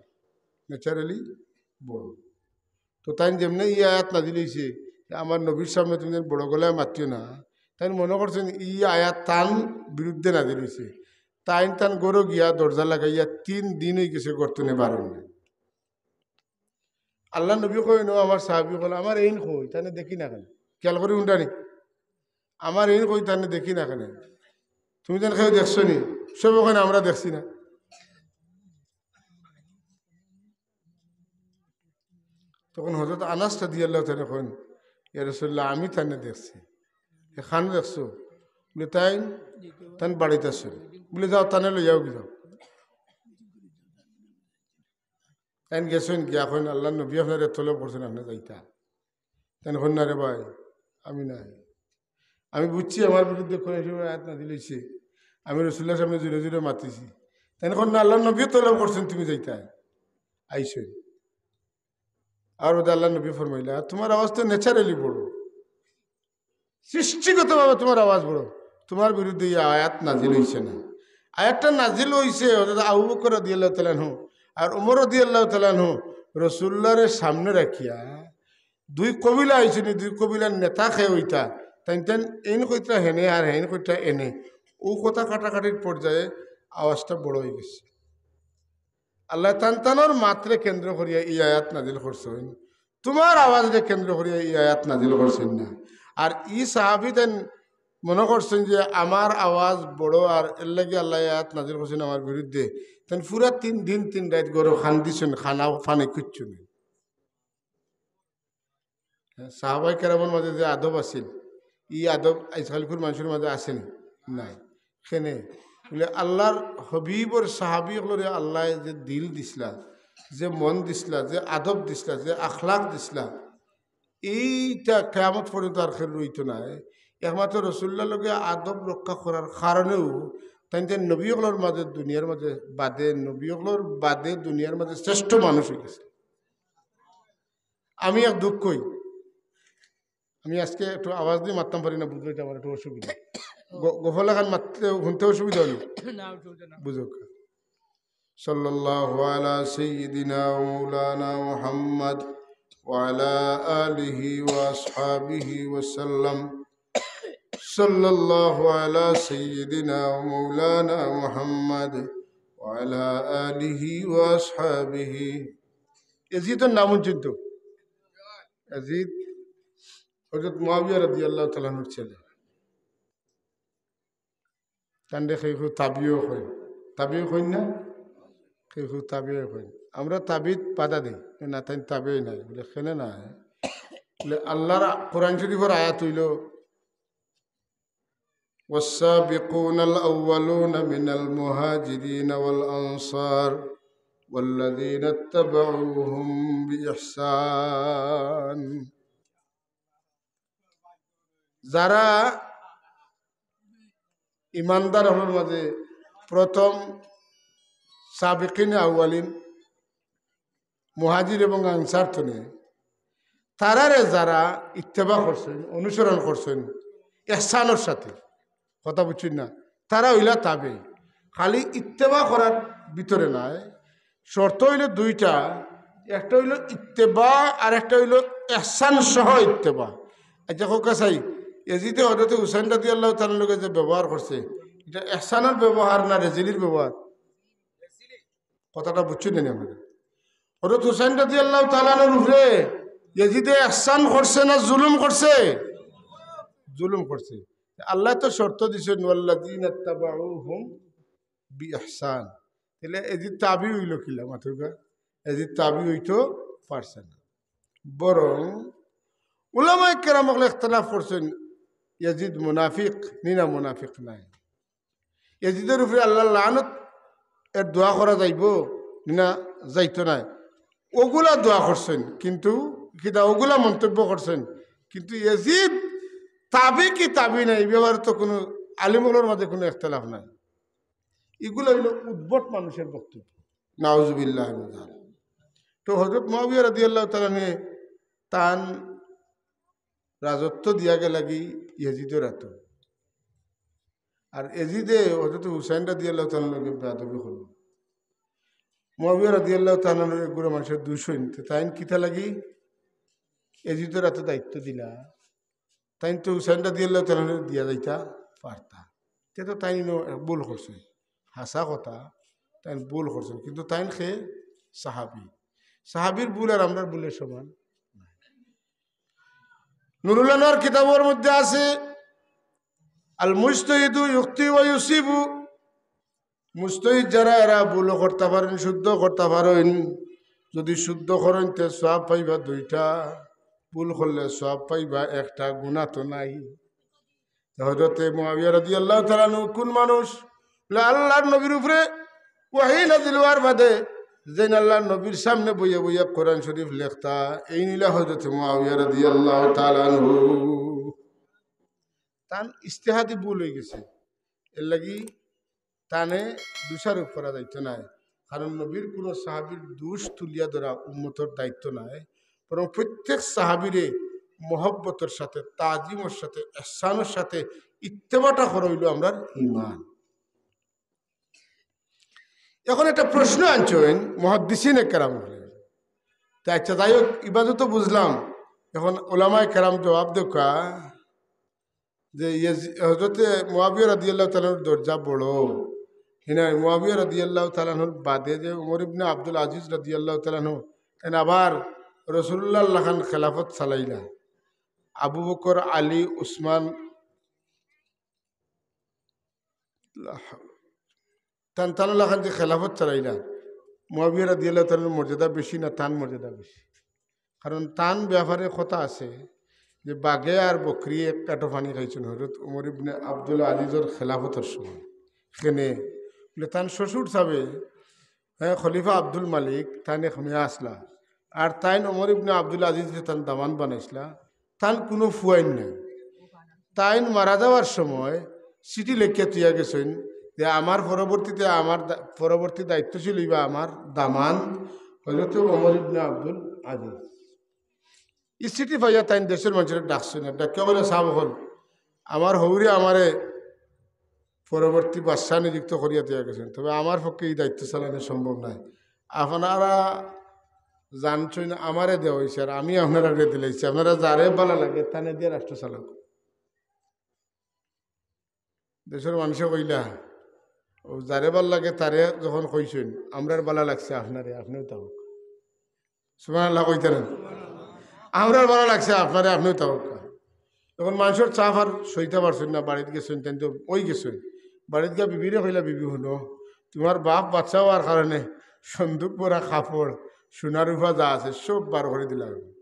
naturally বড়। তো তাইন যেমনে ই আয়াত নাজিল অইছে যে আমার নবীর সামনে তুমি যেন বড় গলায় মাতিও না, তাইন মনো করছইন ই আয়াত তান বিরুদ্ধে নাজিল অইছে। তাইন তান ঘরো গিয়া দরজা লাগাইয়া তিন দিন অইগেছে ঘর তনে বারইন না। আল্লাহর নবী কইন, "ও আমার সাহাবী অকল, আমার এইন কই, তানে দেখি না কেনে?" খেয়াল করি উন্ডানি, "আমার এইন কই, তানে দেখি না কেনে?" তুমি যেন কেউ দেখছো নি? সব ওখানে আমরা দেখছি না। তখন হযরত আনাস রাদিয়াল্লাহু তাআলা কইন, "ইয়া রাসূলুল্লাহ, আমি তানে দেখছি।" "এখান দেখছো?" বলে, "তাইন, তান বাড়িত আছে।" বলে, "যাও, তানে লইয়াও গি যাও।" তাইন গেছইন গিয়া কইন, "আল্লাহর নবী আপনারে তলব করছেন, আপনে যাইতা।" তাইন কইন, "না রে ভাই, আমি নাই। আমি বুঝছি আমার বিরুদ্ধে কোরআন শরীফের আয়াত নাজিল হইছে। আমি রাসূলুল্লাহর সামনে জোরে জোরে মাতিছি।" তাইন কইন, "না, আল্লাহর নবী তলব করছেন, তুমি যাইতায়।" আইছইন। আর ওদের আল্লাহর নবী ফরমাইলা, "তোমার আওয়াজ তো naturally বড়, সৃষ্টিগতভাবে তোমার আওয়াজ বড়, তোমার বিরুদ্ধে এই আয়াত নাজিল হইছে না। আয়াতটা নাজিল হইছে হযরত আবু বকর রাদিয়াল্লাহু তাআলা আনহু আর ওমর রাদিয়াল্লাহু তাআলা আনহু রাসূলুল্লাহরে সামনে রাখিয়া।" দুই কবিলা আইছইন, দুই কবিলার নেতা কে অইতা, তাইন তাইন এইন কইতা হেনে আর হেইন কইতা এনে, ও কথা কাটাকাটির পর্যায়ে আওয়াজটা বড় হয়ে গেছে। আল্লাহ তান তানর মাতরে কেন্দ্র করিয়া এই আয়াত নাজিল করছইন, তোমার আওয়াজরে কেন্দ্র করিয়া এই আয়াত নাজিল করছইন না। আর ই সাহাবী তাইন মনে করছইন যে আমার আওয়াজ বড়, আর এর লাগি আল্লাহ আয়াত নাজিল করছইন আমার বিরুদ্ধে। তাইন পুরা তিন দিন তিন রাইত ঘরো কান্দিছইন, খানা পানি কিচ্ছু নাই। হ্যাঁ, সাহাবায়ে কেরামর মাঝে যে আদব আছিল, ই আদব আজকালকুর মানুষর মাঝে আছে নি? নাই। কেনে? বলে, আল্লাহর হাবিবর সাহাবী অকলরে আল্লায় যে দিল দিছলা, যে মন দিছলা, যে আদব দিছলা, যে আখলাক দিছলা, এইটা কিয়ামত পর্যন্ত আর কেউর রইতো নায়। একমাত্র রাসূলুল্লাহর লগে আদব রক্ষা করার কারণেউ তাইন তাইন নবী অকলর মাঝে, দুনিয়ার মাঝে বাদে, নবী অকলর বাদে দুনিয়ার মাঝে শ্রেষ্ঠ মানুষ হয়ে গেছে। আমি এক দুঃখ হই, আমি আজকে একটু আওয়াজ দিয়ে মাততাম পারি না, বুঝলে, এটা আমার একটু অসুবিধা। গ-, গফল লাখান মাতলে হুনতে অসুবিধা হলো। না, অসুবিধা না। বুঝুক। সাল্লাল্লাহু আলা সাইয়্যিদিনা ওয়া মাওলানা মুহাম্মদ ওয়া আলা আলিহি ওয়া আসহাবিহি ওয়া সাল্লাম। সাল্লাল্লাহু আলা সাইয়্যিদিনা ওয়া মাওলানা মুহাম্মদ ওয়া আলা আলিহি ওয়া আসহাবিহি। এজিদর নাম হুনছইন তো? এজিদ হযরত মুআবিয়া রাদিয়াল্লাহু তাআলা আনহুর ছেলে। তানরে কেউ কেউ তাবিও কইন। তাবিও কইন না? কেউ কেউ তাবিও কইন। আমরা তাবিত বাধা দেই। না, তাইন তাবিও নাই। বলে, কেনে না? বলে, আল্লাহর কোরআন শরীফর আয়াত হইল, والسابقون الأولون من المهاجرين والأنصار والذين اتبعوهم بإحسان। যারা ইমানদার অকলর মাঝে প্রথম সাবিকিন আউয়ালিন, মুহাজির এবং আনসার তনে, তারারে যারা ইত্তেবা করছইন, অনুসরণ করছইন ইহসানর সাথে, কথা বুঝছইন না, তারা অইলা তাবে। খালি ইত্তেবা করার ভিতরে নায়, শর্ত হইল দুইটা, একটা হইল ইত্তেবা আর একটা হইল ইহসান সহ ইত্তেবা। আচ্ছা, কউক্কা চাই, এজিদে হযরত হুসাইন রাদিয়াল্লাহু তাআলার লগে যে ব্যবহার করছে, এটা ইহসানর ব্যবহার না রেজিলির ব্যবহার? কথাটা বুঝছইন নি আপনারা? হযরত হুসাইন রাদিয়াল্লাহু তাআলার উপরে এজিদে ইহসান করছে না জুলুম করছে? জুলুম করছে। আল্লায় তো শর্ত দিছইন, "ওয়াল্লাযীনা ইত্তাবাউহুম বিইহসান।" তাইলে এজিদ তাবি হইল কিলা মাতুক্কা? এজিদ তাবি হইতো পারছে না। বরং উলামায়ে কেরাম অকলে ইখতিলাফ করছইন, এজিদ মুনাফিক নি না মুনাফিক নায়। এজিদর উপরে আল্লাহর লানত এর দোয়া করা যাইবো নি না যাইতো নায়। ওগুলা দোয়া করছইন, কিন্তু কিতা ওগুলা মন্তব্য করছইন, কিন্তু এজিদ তাবি কি তাবি নায়, এই ব্যাপারে তো কোনো আলিম অকলর মাঝে কোনো ইখতিলাফ নাই। এগুলা হইল উদ্ভট মানুষের বক্তব্য। নাউজুবিল্লাহ মিন যালিক। তো হযরত মুআবিয়া রাদিয়াল্লাহু তাআলা আনহু তান রাজত্ব দিয়া গেলাগি এজিদর আতো। আর এজিদে হযরত হুসাইন রাদিয়াল্লাহু তাআলা আনহুর লগে বেয়াদবি করল। মুআবিয়া রাদিয়াল্লাহু তাআলা আনহুর এগুলা মানুষের দুশমন, তে তাইন কিতা লাগি এজিদর আতো দায়িত্ব দিলা? তাইন তো হুসাইন রাদিয়াল্লাহু তাআলা আনহুরে দিয়া যাইতা পারতা। তে তো তাইন ইনো এক ভুল করছইন। হাছা কথা, তাইন ভুল করছইন। কিন্তু তাইন কে সাহাবী। সাহাবীর ভুল আর আমরার ভুলের সমান। নুরুল আনোয়ার কিতাবর মধ্যে আছে, "আল মুজতাহিদু ইউখতিউ ওয়া ইউসিবু।" মুজতাহিদ যারা, এরা ভুলও করতা পারইন, শুদ্ধও করতা পারইন। যদি শুদ্ধ করইন, তে সওয়াব পাইবা দুইটা, ভুল করলে সওয়াব পাইবা একটা, গুনা তো নাই। তে হযরতে মুআবিয়া রাদিয়াল্লাহু তাআলা আনহু কোন মানুষ? বলে, আল্লাহর নবীর উপরে ওহী নাজিল হওয়ার বাদে যেইন আল্লাহর নবীর সামনে বইয়া বইয়া কোরআন শরীফ লেখতা, এইন অইলা হযরতে মুআবিয়া রাদিয়াল্লাহু তাআলা আনহু। তান ইজতিহাদি ভুল অইগেছে, এরলাগি তানে দোষারোপ করা যাইতো নায়। কারণ নবীর কোনো সাহাবীর দোষ তুলিয়া ধরা উম্মতর দায়িত্ব নায়, বরং প্রত্যেক সাহাবীরে মহব্বতর সাথে, তাজিমর সাথে, ইহসানর সাথে ইত্তেবাটা করা অইলো আমরার ঈমান। এখন একটা প্রশ্ন আনছইন মুহাদ্দিসিনে কেরাম অকলে। তে আচ্ছা, যাই হোক, ইবাদত তো বুঝলাম, এখন ওলামায়ে কেরাম জবাব দেউক্কা যে ইয়াজি-, হযরতে মুআবিয়া রাদিয়াল্লাহু তাআলা আনহুর দরজা বড়। হিনা মুআবিয়া রাদিয়াল্লাহু তাআলা আনহুর বাদে যে ওমর ইবনে আব্দুল আজিজ রাদিয়াল্লাহু তাআলা আনহু, এন আবার রাসূলুল্লাহর লাখান খেলাফত চালাইলা। আবু বকর, আলী, উসমান, তান তান লাখান যে খেলাফত চালাইলা, মুআবিয়া রাদিয়াল্লাহু তাআলা আনহুর মর্যাদা বেশি না তান মর্যাদা বেশি? কারণ তান ব্যাপারে কথা আছে যে বাঘে আর বকরিয়ে এক কাটো পানি খাইছইন হযরত ওমর ইবনে আব্দুল আজিজর খেলাফতর সময়। কেনে? বলে, তান শ্বশুর সাবে, হ্যাঁ, খলিফা আব্দুল মালিক, তান এক মেয়ে আছলা। আর তাইন ওমর ইবনে আব্দুল আজিজরে তান দামান বানাইছলা। তান কোনো ফুয়াইন নাই। তাইন মারা যাওয়ার সময় চিঠি লেখিয়া থইয়া গেছইন যে আমার পরবর্তীতে আমার দা-, পরবর্তী দায়িত্বশীল অইবা আমার দামান হযরতে ওমর ইবনে আব্দুল আজিজ। ই চিঠি পাইয়া তাইন দেশর মানষরে ডাকছইন, আর ডাকিয়া কইলা, "সাব অকল, আমার হউরে আমারে পরবর্তী বাদশাহ নিযুক্ত করিয়া দিয়া গেছইন, তবে আমার পক্ষে ই দায়িত্ব চালানি সম্ভব নায়। আপনারা জানছইন আমারে দেওয়া অইছে, আর আমি আপনারারে দিলাইছি, আপনারা যারে ভালা লাগে তানে দিয়া রাষ্ট্র চালাউক।" দেশর মানষে কইলা, "ও যারে ভালা লাগে তারে যখন কইছইন, আমরার ভালা লাগছে আপনারে, আপনেও থাকউক।" সুবহানাল্লাহ কইতা না? "আমরার ভালা লাগছে আপনারে, আপনেও থাকউক।" এখন মানষর চাপ আর সইতা পারছইন না, বাড়িত গেছইন, তাইন তো অই গেছইন। বাড়িত গিয়া বিবিরে কইলা, "বিবি হুনো, তুমার বাপ বাদশা অওয়ার কারণে সন্দুক ভরা কাপড়, সোনা রুপা যা আছে সব বার করি দিলাইমু।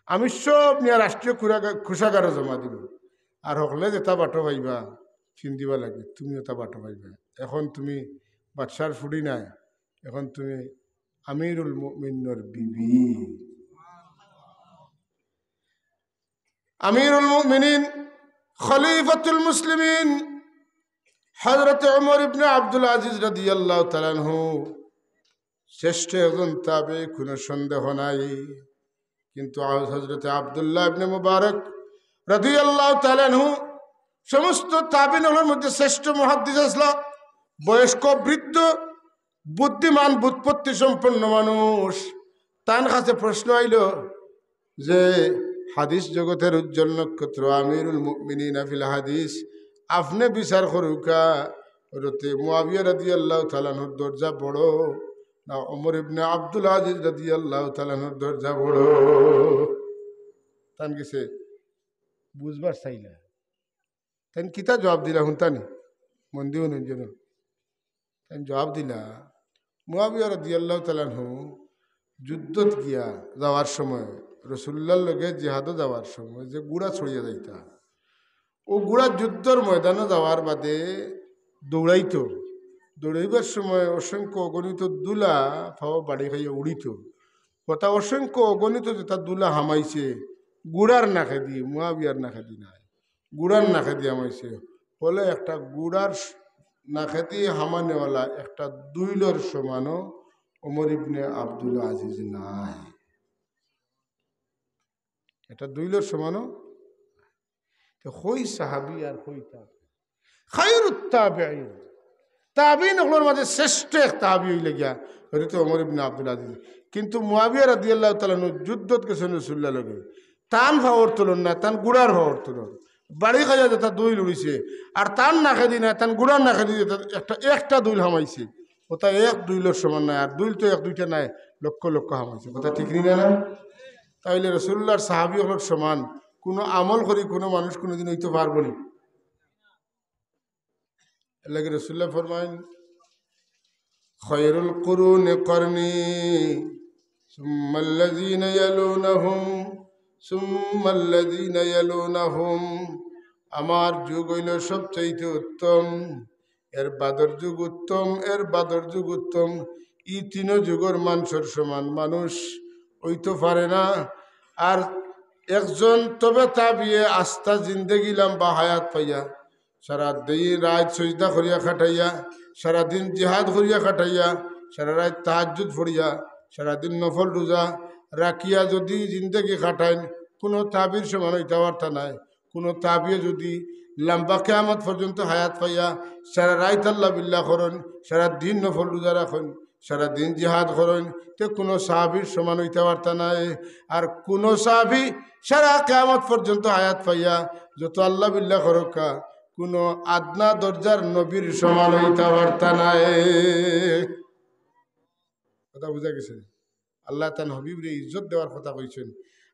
আমি সব নিয়া রাষ্ট্রীয় কুরাগা-, কোষাগারো জমা দিমু। আর হকলে যেতা বাটো পাইবা, ফিন্দিবা লাগি, তুমিও অতা বাটো পাইবা। এখন তুমি বাদশার ফুড়ি নায়, এখন তুমি আমিরুল মুমিনর বিবি।" আমিরুল মুমিনিন, খলিফাতুল মুসলিমিন হযরতে ওমর ইবনে আব্দুল আজিজ রাদিয়াল্লাহু তাআলা আনহু শ্রেষ্ঠ একজন তাবেঈ, কোনো সন্দেহ নাই। কিন্তু হযরতে আব্দুল্লাহ ইবনে মুবারক রাদিয়াল্লাহু তাআলা আনহু সমস্ত তাবেঈন অকলর মধ্যে শ্রেষ্ঠ মুহাদ্দিস আছলা, বয়স্ক, বৃদ্ধ, বুদ্ধিমান, ব্যুৎপত্তি সম্পন্ন মানুষ। তান কাছে প্রশ্ন আইলো যে, "হাদিস জগতের উজ্জ্বল নক্ষত্র, আমিরুল মুমিনিন ফিল হাদিস, আপনে বিচার করউক্কা, হযরতে মুআবিয়া রাদিয়াল্লাহু তাআলা আনহুর দরজা বড় না ওমর ইবনে আব্দুল আজিজ রাদিয়াল্লাহু তাআলা আনহুর দরজা বড়?" তান গেছে বুঝবার চাইলা। তাইন কিতা জবাব দিলা হুনতানি? মন দি হুনইন যেন। তাইন জবাব দিলা, মুআবিয়া রাদিয়াল্লাহু তাআলা আনহু যুদ্ধত গিয়া যাওয়ার সময়, রাসূলুল্লাহর লগে জিহাদো যাওয়ার সময় যে ঘুড়া চড়িয়া যাইতা, অউ ঘুড়া যুদ্ধর ময়দানো যাওয়ার বাদে দৌড়াইতো। দৌড়াইবার সময় অসংখ্য অগণিত ধুলা পাও বাড়ি খাইয়া উড়িতো। অতা অসংখ্য অগণিত যেতা ধুলা হামাইছে ঘুড়ার নাকেদি, মুআবিয়ার নাকেদি নায়, ঘুড়ার নাকেদি হামাইছে। অইলে একটা ঘুড়ার স-, নাকেদি হামানেওয়ালা একটা দুইলর সমানও ওমর ইবনে আব্দুল আজিজ নায়। একটা দুইলর সমানও। তে কই সাহাবী আর কই তাবেঈ? খায়রুত তাবেঈন। তাবেঈন অকলর মাঝে শ্রেষ্ঠ এক তাবেঈ অইলা গিয়া হযরতে ওমর ইবনে আব্দুল আজিজ। কিন্তু মুআবিয়া রাদিয়াল্লাহু তাআলা আনহু যুদ্ধত গেছইন রাসূলুল্লাহর লগে। তান পাওর তুলন নায়, তান ঘুড়ার পাওর তুলন। বাড়ি খাইয়া যেতা দুইল উড়িছে, আর তান নাকেদি নায়, তান ঘুড়ার নাকেদি যেতা একটা, একটা দুইল হামাইছে, অতা এক দুইলর সমান নায়। আর দুইল তো এক দুইটা নায়, লক্ষ লক্ষ হামাইছে। কথা ঠিক নি না? তাইলে রসুল্লাহর সাহাবি অকলর সমান কুনু আমল করি কুনু মানুষ কুনুদিন অইতো পারবো নি? এরলাগি রসুল্লাহ ফরমাইন, "খায়রুল কুরুনি কারনি, সুম্মাল্লাযীনা ইয়ালুনাহুম, সুম্মাল্লাযীনা ইয়ালুনাহুম।" আমার যুগ অইলো সবচাইতে উত্তম, এর বাদর যুগ উত্তম, এর বাদর যুগ উত্তম। ই তিনো যুগর মানষর সমান মানুষ অইতো পারে না। আর একজন তবে তাবিয়ে আস্তা জিন্দেগি লম্বা হায়াত পাইয়া, সারা দিন রাইত সইজদা করিয়া কাটাইয়া, সারা দিন জিহাদ করিয়া কাটাইয়া, সারা রাইত তাহাজ্জুদ পড়িয়া, সারা দিন নফল রুজা রাখিয়া যুদি জিন্দেগি কাটাইন, কুনু তাবির সমান অইতা পারতা নায়। কুনু তাবিয়ে যুদি লম্বা কিয়ামত পর্যন্ত হায়াত পাইয়া সারা রাইত আল্লাহ বিল্লাহ করইন, সারা দিন নফল রুজা রাখইন, সারা দিন জিহাদ করইন, তে কুনু সাহাবির সমান অইতা পারতা নায়। আর কুনু সাহাবি সারা কিয়ামত পর্যন্ত হায়াত পাইয়া যত আল্লাহ বিল্লাহ করউক্কা, কুনু আদনা দরজার নবীর সমান অইতা পারতা নায়। কথা বুঝা গেছে? আল্লাহ তান হাবিবরে ইজ্জত দেওয়ার কথা কইছইন।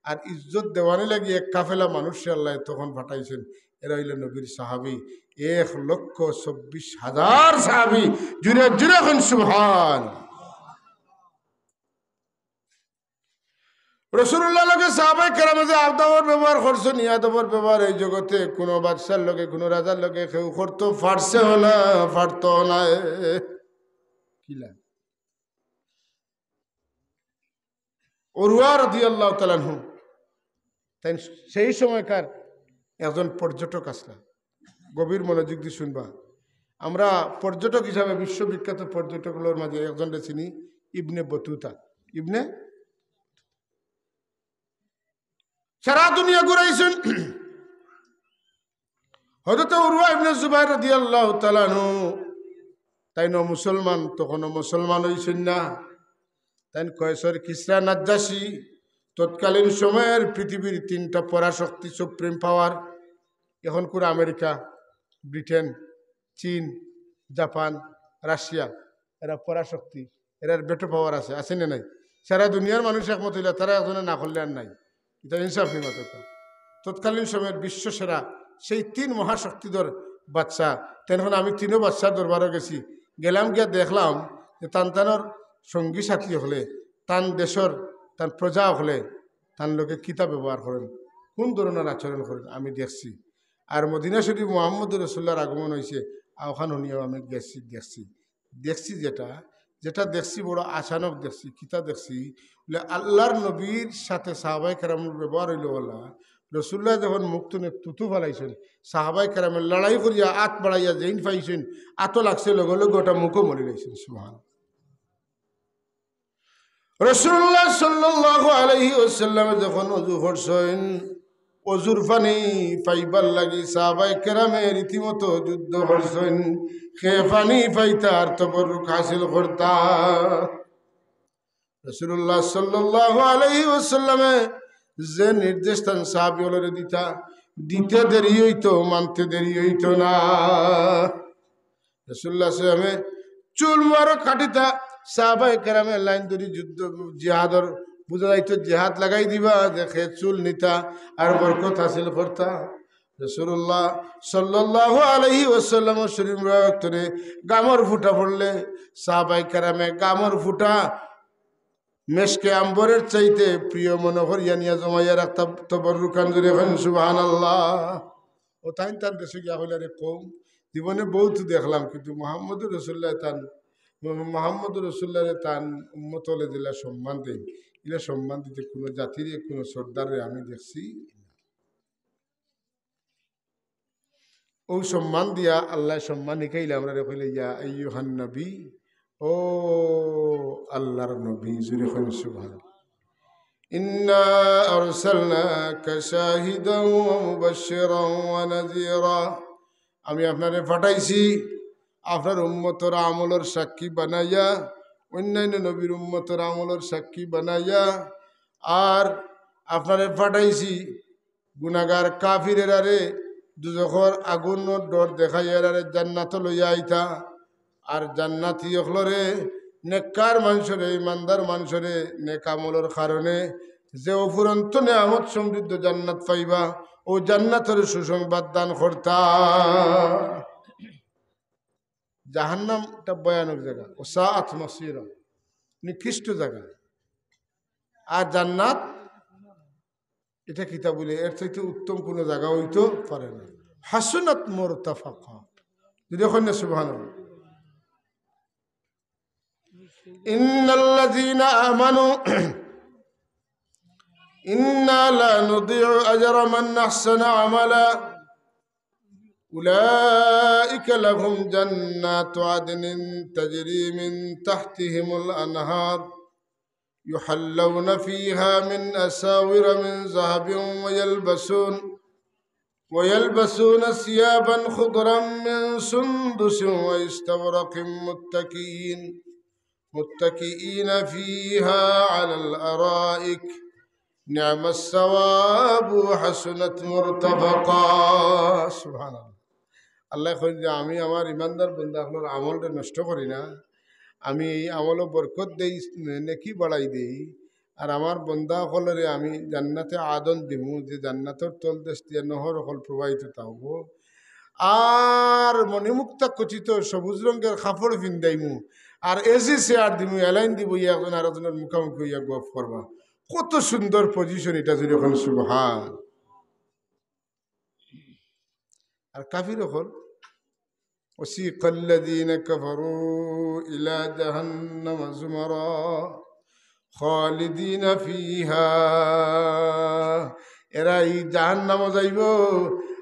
আর ইজ্জত দেওয়ানি লাগি এক কাফেলা মানুষরে আল্লাহ তখন পাঠাইছইন। এরা অইলা নবীর সাহাবি, এক লক্ষ চব্বিশ হাজার সাহাবি। জুরে জুরে কইন সুবহান। রসুলুল্লাহর লগে সাহাবায়ে কেরামে যে আদবর ব্যবহার করছইন, ই আদবর ব্যবহার এই জগতে কুনু বাদশার লগে, কুনু রাজার লগে কেউ করতো পারছেও না, পারতো না। এ, কিলা? উরওয়া রাদিয়াল্লাহু তাআলা আনহু, তাইন সেই সময়কার একজন পর্যটক আছলা। গভীর মনোযোগ দি শুনবা। আমরা পর্যটক হিসাবে বিশ্ববিখ্যাত পর্যটক অকলর মাঝে একজনরে চিনি, ইবনে বতুতা। ইবনে, সারা দুনিয়া ঘুরাইছইন। হযরত উরওয়া ইবনে জুবাইর রাদিয়াল্লাহু তাআলা আনহু, তাইনও মুসলমান, তখনও মুসলমান অইছইন না। তাইন কয়সর কিসরা নাজ্জাশি, তৎকালীন সময়ের পৃথিবীর তিনটা পরাশক্তি, সুপ্রিম পাওয়ার, এখন কুরা আমেরিকা, ব্রিটেন, চীন, জাপান, রাশিয়া, এরা পরাশক্তি, এরার ভেটো পাওয়ার আছে, আছে না নাই? সারা দুনিয়ার মানুষ একমত অইলা, তারা একজনে না করলে আর নাই। ইটা ইনসাফ নি মাতউক্কা। তৎকালীন সময়ের বিশ্ব সেরা সেই তিন মহাশক্তিধর বাদশা, তেনখন আমি তিনও বাদশার দরবারো গেছি, গেলাম গিয়া দেখলাম যে তান তানর সঙ্গী সাথী অকলে, তান দেশর, তান প্রজা অকলে, তান লগে কিতা ব্যবহার করইন, কুন ধরনর আচরণ করইন, আমি দেখছি। আর মদিনা শরীফ মুহাম্মদুর রাসুলুল্লাহর আগমন অইছে, অখান হুনিয়াও আমি গেছি, দেখছি। দেখছি যেটা, যেটা দেখছি বড় আচানক দেখছি। কিতা দেখছি? বলে, আল্লাহর নবীর সাথে সাহাবায়ে কেরামর ব্যবহার অইলো অলা, রাসুলুল্লাহ যখন মুখ থনে থুথু ফালাইছইন, সাহাবায়ে কেরামে লড়াই করিয়া আত বাড়াইয়া যেইন পাইছইন, আতো লাগছে, লগে লগে অটা মুখো মলি লাইছইন। সুবহান। রাসুলুল্লাহ সাল্লাল্লাহু আলাইহি ওয়াসাল্লামে যখন অজু করছইন, অজুর পানি পাইবার লাগি সাহাবায়ে কেরামে রীতিমতো যুদ্ধ করছইন। কে পানি পাইতা আর তবররুক হাসিল করতা। রাসুলুল্লাহ সাল্লাল্লাহু আলাইহি ওয়াসাল্লামে যে নির্দেশ তান সাহাবি অকলরে দিতা, দিতে দেরি অইতো, মানতে দেরি অইতো না। রাসুলুল্লাহ সাল্লামে চুল মুবারক কাটিতা, সাহাবায়ে কেরামে লাইন ধরি যুদ্ধ, জিহাদর, বুঝা যাইতো জিহাদ লাগাই দিবা, যে কে চুল নিতা আর বরকত হাসিল করতা। রাসুলুল্লাহ সাল্লাল্লাহু আলাইহি ওয়াসাল্লামর শরীর মুবারক থনে গামর ফুটা পড়লে সাহাবায়ে কেরামে গামর ফুটা মেশকে আম্বরের চাইতে প্রিয় মনো করিয়া নিয়া জমাইয়া রাখতা। তবররুকান, জুরে কইন সুবহানাল্লাহ। ও তাইন তান দেশো গিয়া কইলা, রে কওম, জীবনে বউত দেখলাম, কিন্তু মুহাম্মদুর রাসুলুল্লাহ তান, মুহাম্মদুর রাসুলুল্লাহরে তান উম্মত অকলে যেলা সম্মান দেইন, ইলা সম্মান দিতে কুনু জাতিরে, কুনু সর্দাররে আমি দেখছি না। অউ সম্মান দিয়া আল্লায় সম্মান হিকাইলা আমরারে, কইলা, ইয়া আইয়ুহান নবী, ও আল্লাহর নবী, জুরে কইন সুবহানাল্লাহ। ইন্না আরসালনাকা শাহিদাও ওয়া মুবাশশিরাও ওয়া নাযীরা। আমি আপনারে পাঠাইছি আপনার উম্মতর আমলর সাক্ষী বানাইয়া, অন্যান্য নবীর উম্মতর আমলর সাক্ষী বানাইয়া, আর আপনারে পাঠাইছি গুনাগার কাফির এরারে দুজখর আগুনর ডর দেখাইয়া এরারে জান্নাতো লইয়া আইতা, আর জান্নাতি অকলরে নেককার মানষরে, ইমানদার মানষরে নেক আমলর কারণে যে অফুরন্ত নিয়ামত সমৃদ্ধ জান্নাত পাইবা, অউ জান্নাতর সুসংবাদ দান করতা। জাহান্নাম একটা ভয়ানক জাগা, ওয়া সাআত মাসীরা, নিকৃষ্ট জাগা। আর জান্নাত ইটা কিতা বলে, এর চাইতে উত্তম কুনু জাগা অইতো পারে না। হাসুনাত মুরতাফাকা। যদি কইন না সুবহানাল্লাহ। إن الذين آمنوا إنا لا نضيع أجر من أحسن عملا أولئك لهم جنات عدن تجري من تحتهم الأنهار يحلون فيها من أساور من ذهب ويلبسون ويلبسون ثيابا خضرا من سندس واستبرق متكئين متكئين فيها على الأرائك نعم الثواب وحسنت مرتفقا. সুবহানাল্লাহ। আল্লায় কইন যে, "আমি আমার ইমানদার বন্দা অকলর আমলরে নষ্ট করি না, আমি এই আমলো বরকত দেই, নেকি বাড়াই দেই, আর আমার বন্দা অকলরে আমি জান্নাতে আদন দিমু, যে জান্নাতর তলদেশ দিয়া নহর অকল প্রবাহিত থাকবো, আর মণিমুক্তা খচিত সবুজ রঙের কাপড় ফিন্দাইমু, আর এসি চেয়ার দিমু, এলাইন দিবো, ইয়া একজন আরেকজনর মুখামুখি অইয়া গফ করবা।" কত সুন্দর পজিশন ইটা, যদি কইন সুবহান। আর কাফির অকল, وسيق الذين كفروا إلى جهنم زمرا خالدين فيها, এরা এই জাহান্নামো যাইবো,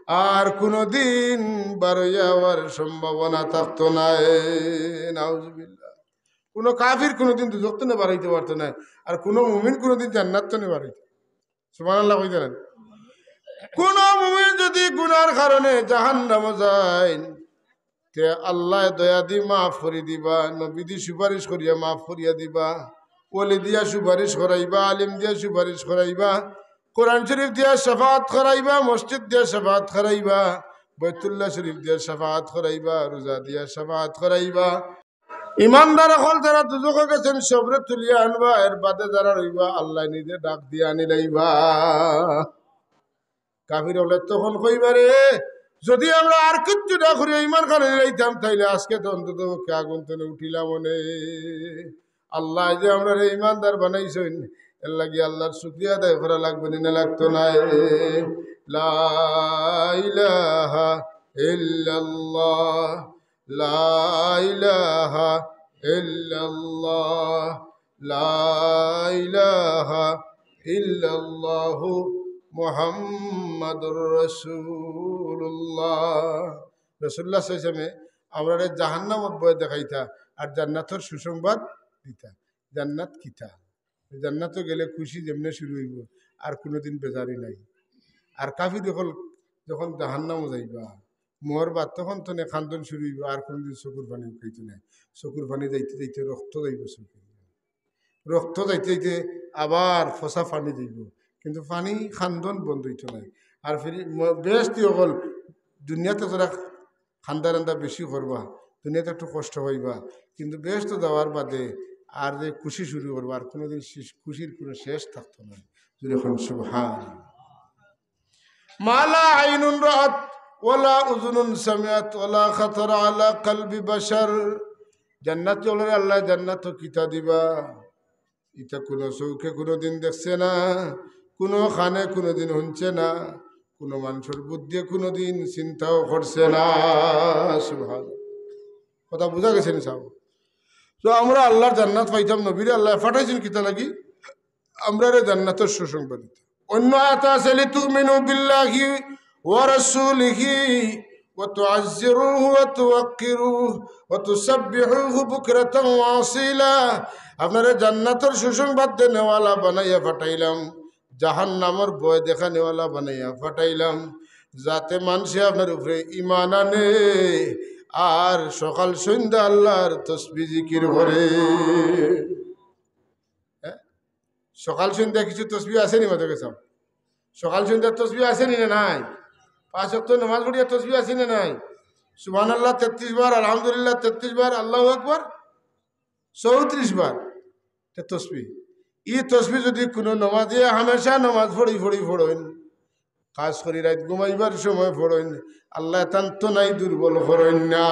আর কুনুদিন বারইয়া আওয়ার সম্ভাবনা থাকতো নায়। নাউজুবিল্লাহ। কুনু কাফির কুনুদিন দুজখ তনে বারইতো পারতো নায়, আর কুনু মুমিন কুনুদিন জান্নাত তনে বারইতো। সুবহানাল্লাহ কইতা নায়? কুনু মুমিন যদি গুনার কারণে জাহান্নামো যাইন, তে আল্লায় দয়া দি মাফ করি দিবা, নবী দি সুপারিশ করিয়া মাফ করিয়া দিবা, ওলি দিয়া সুপারিশ করাইবা, আলিম দিয়া সুপারিশ করাইবা, কোরআন শরীফ দিয়া শাফাআত করাইবা, মসজিদ দিয়া শাফাআত করাইবা, বাইতুল্লাহ শরীফ দিয়া শাফাআত করাইবা, রোজা দিয়া শাফাআত করাইবা। ইমানদার অকল যারা দুজখো গেছইন, সবরে তুলিয়া আনবা, এর বাদে যারা রইবা, আল্লায় নিজে ডাক দিয়া আনি লাইবা। কাফির অকলে তখন কইবা, "রে, যদি আমরা আর কিচ্ছু না করি ইমান খান আনি লাইতাম, তাইলে আজকে তো অন্তত পক্ষে আগুন তনে উঠিলাম অনে।" আল্লায় যে আমরারে ইমানদার বানাইছইন, এর লাগি আল্লার শুকরিয়া আদায় করা লাগবো নি না লাগতো নায়? লা ইলাহা ইল্লাল্লাহ। لا إله إلا الله، لا إله إلا الله، محمد رسول الله। রাসূলুল্লাহ সাল্লাল্লাহু আলাইহি ওয়াসাল্লামে আমরারে জাহান্নামর ভয় দেখাইতা আর জান্নাতর সুসংবাদ দিতা। জান্নাত কিতা? জান্নাতো গেলে খুশি যেমনে শুরু অইবো, আর কুনুদিন বেজারি নাই। আর কাফির অকল যখন জাহান্নামো যাইবা, মরবা, তখন তনে কান্দন শুরু অইবো, আর কুনুদিন চকুর পানি উকাইতো নায়। চকুর পানি যাইতে যাইতে রক্ত যাইবো চকুর, রক্ত যাইতে যাইতে আবার ফসা পানি যাইবো, কিন্তু পানি কান্দন বন্ধ অইতো নায়। আর ফিরি ম-, বেহেশতি অকল দুনিয়াতে যারা কান্দা-রান্দা বেশি করবা, দুনিয়াতে একটু কষ্ট পাইবা, কিন্তু বেহেশতো যাওয়ার বাদে আর যে খুশি শুরু করবা, আর কুনুদিন শেষ, খুশির কুনু শেষ থাকতো নায়। জোরে কইন সুবহান। ما لا عين رأت ولا أذن سمعت ولا خطر على قلب بشر। জান্নাতি অকলরে আল্লায় জান্নাতো কিতা দিবা? ইতা কুনু চউখে কুনুদিন দেখছে না, কুনু কানে কুনুদিন হুনছে না, কুনু মানষর বুদ্ধিয়ে কুনুদিন চিন্তাও করছে না। সুবহান। কথা বুঝা গেছে নি সাব? তো আমরা আল্লার জান্নাত পাইতাম, নবীরে আল্লায় পাঠাইছইন কিতা লাগি? আমরারে জান্নাতর সুসংবাদ দিতা। অন্য আয়াত আছে, لتؤمنوا بالله ورسوله وتعزروه وتوقروه وتسبحوه بكرة وأصيلا। আপনারে জান্নাতর সুসংবাদ দেনেওয়ালা বানাইয়া পাঠাইলাম, জাহান্নামর ভয় দেখানেওয়ালা বানাইয়া পাঠাইলাম, যাতে মানষে আপনার উপরে ঈমান আনে আর সকাল সন্ধ্যা আল্লার তসবিহ জিকির করে। হ্যাঁ? সকাল সন্ধ্যা কিছু তসবিহ আছে নি মাঝে গেছে? সকাল সন্ধ্যার তসবিহ আছে নি না নাই? পাঁচ ওয়াক্ত নামাজ পড়িয়া তসবিহ আছে নি না নাই? সুবহানাল্লাহ তেত্রিশ বার, আলহামদুলিল্লাহ তেত্রিশ বার, আল্লাহু আকবার চৌত্রিশ বার। তে তসবি, ই তসবি যুদি কুনু নমাজিয়ে হামেশা নমাজ পড়ি পড়ি পড়ইন, খাছ করি রাইত ঘুমাইবার সময় পড়ইন, আল্লায় তান তনাই দুর্বল করইন না।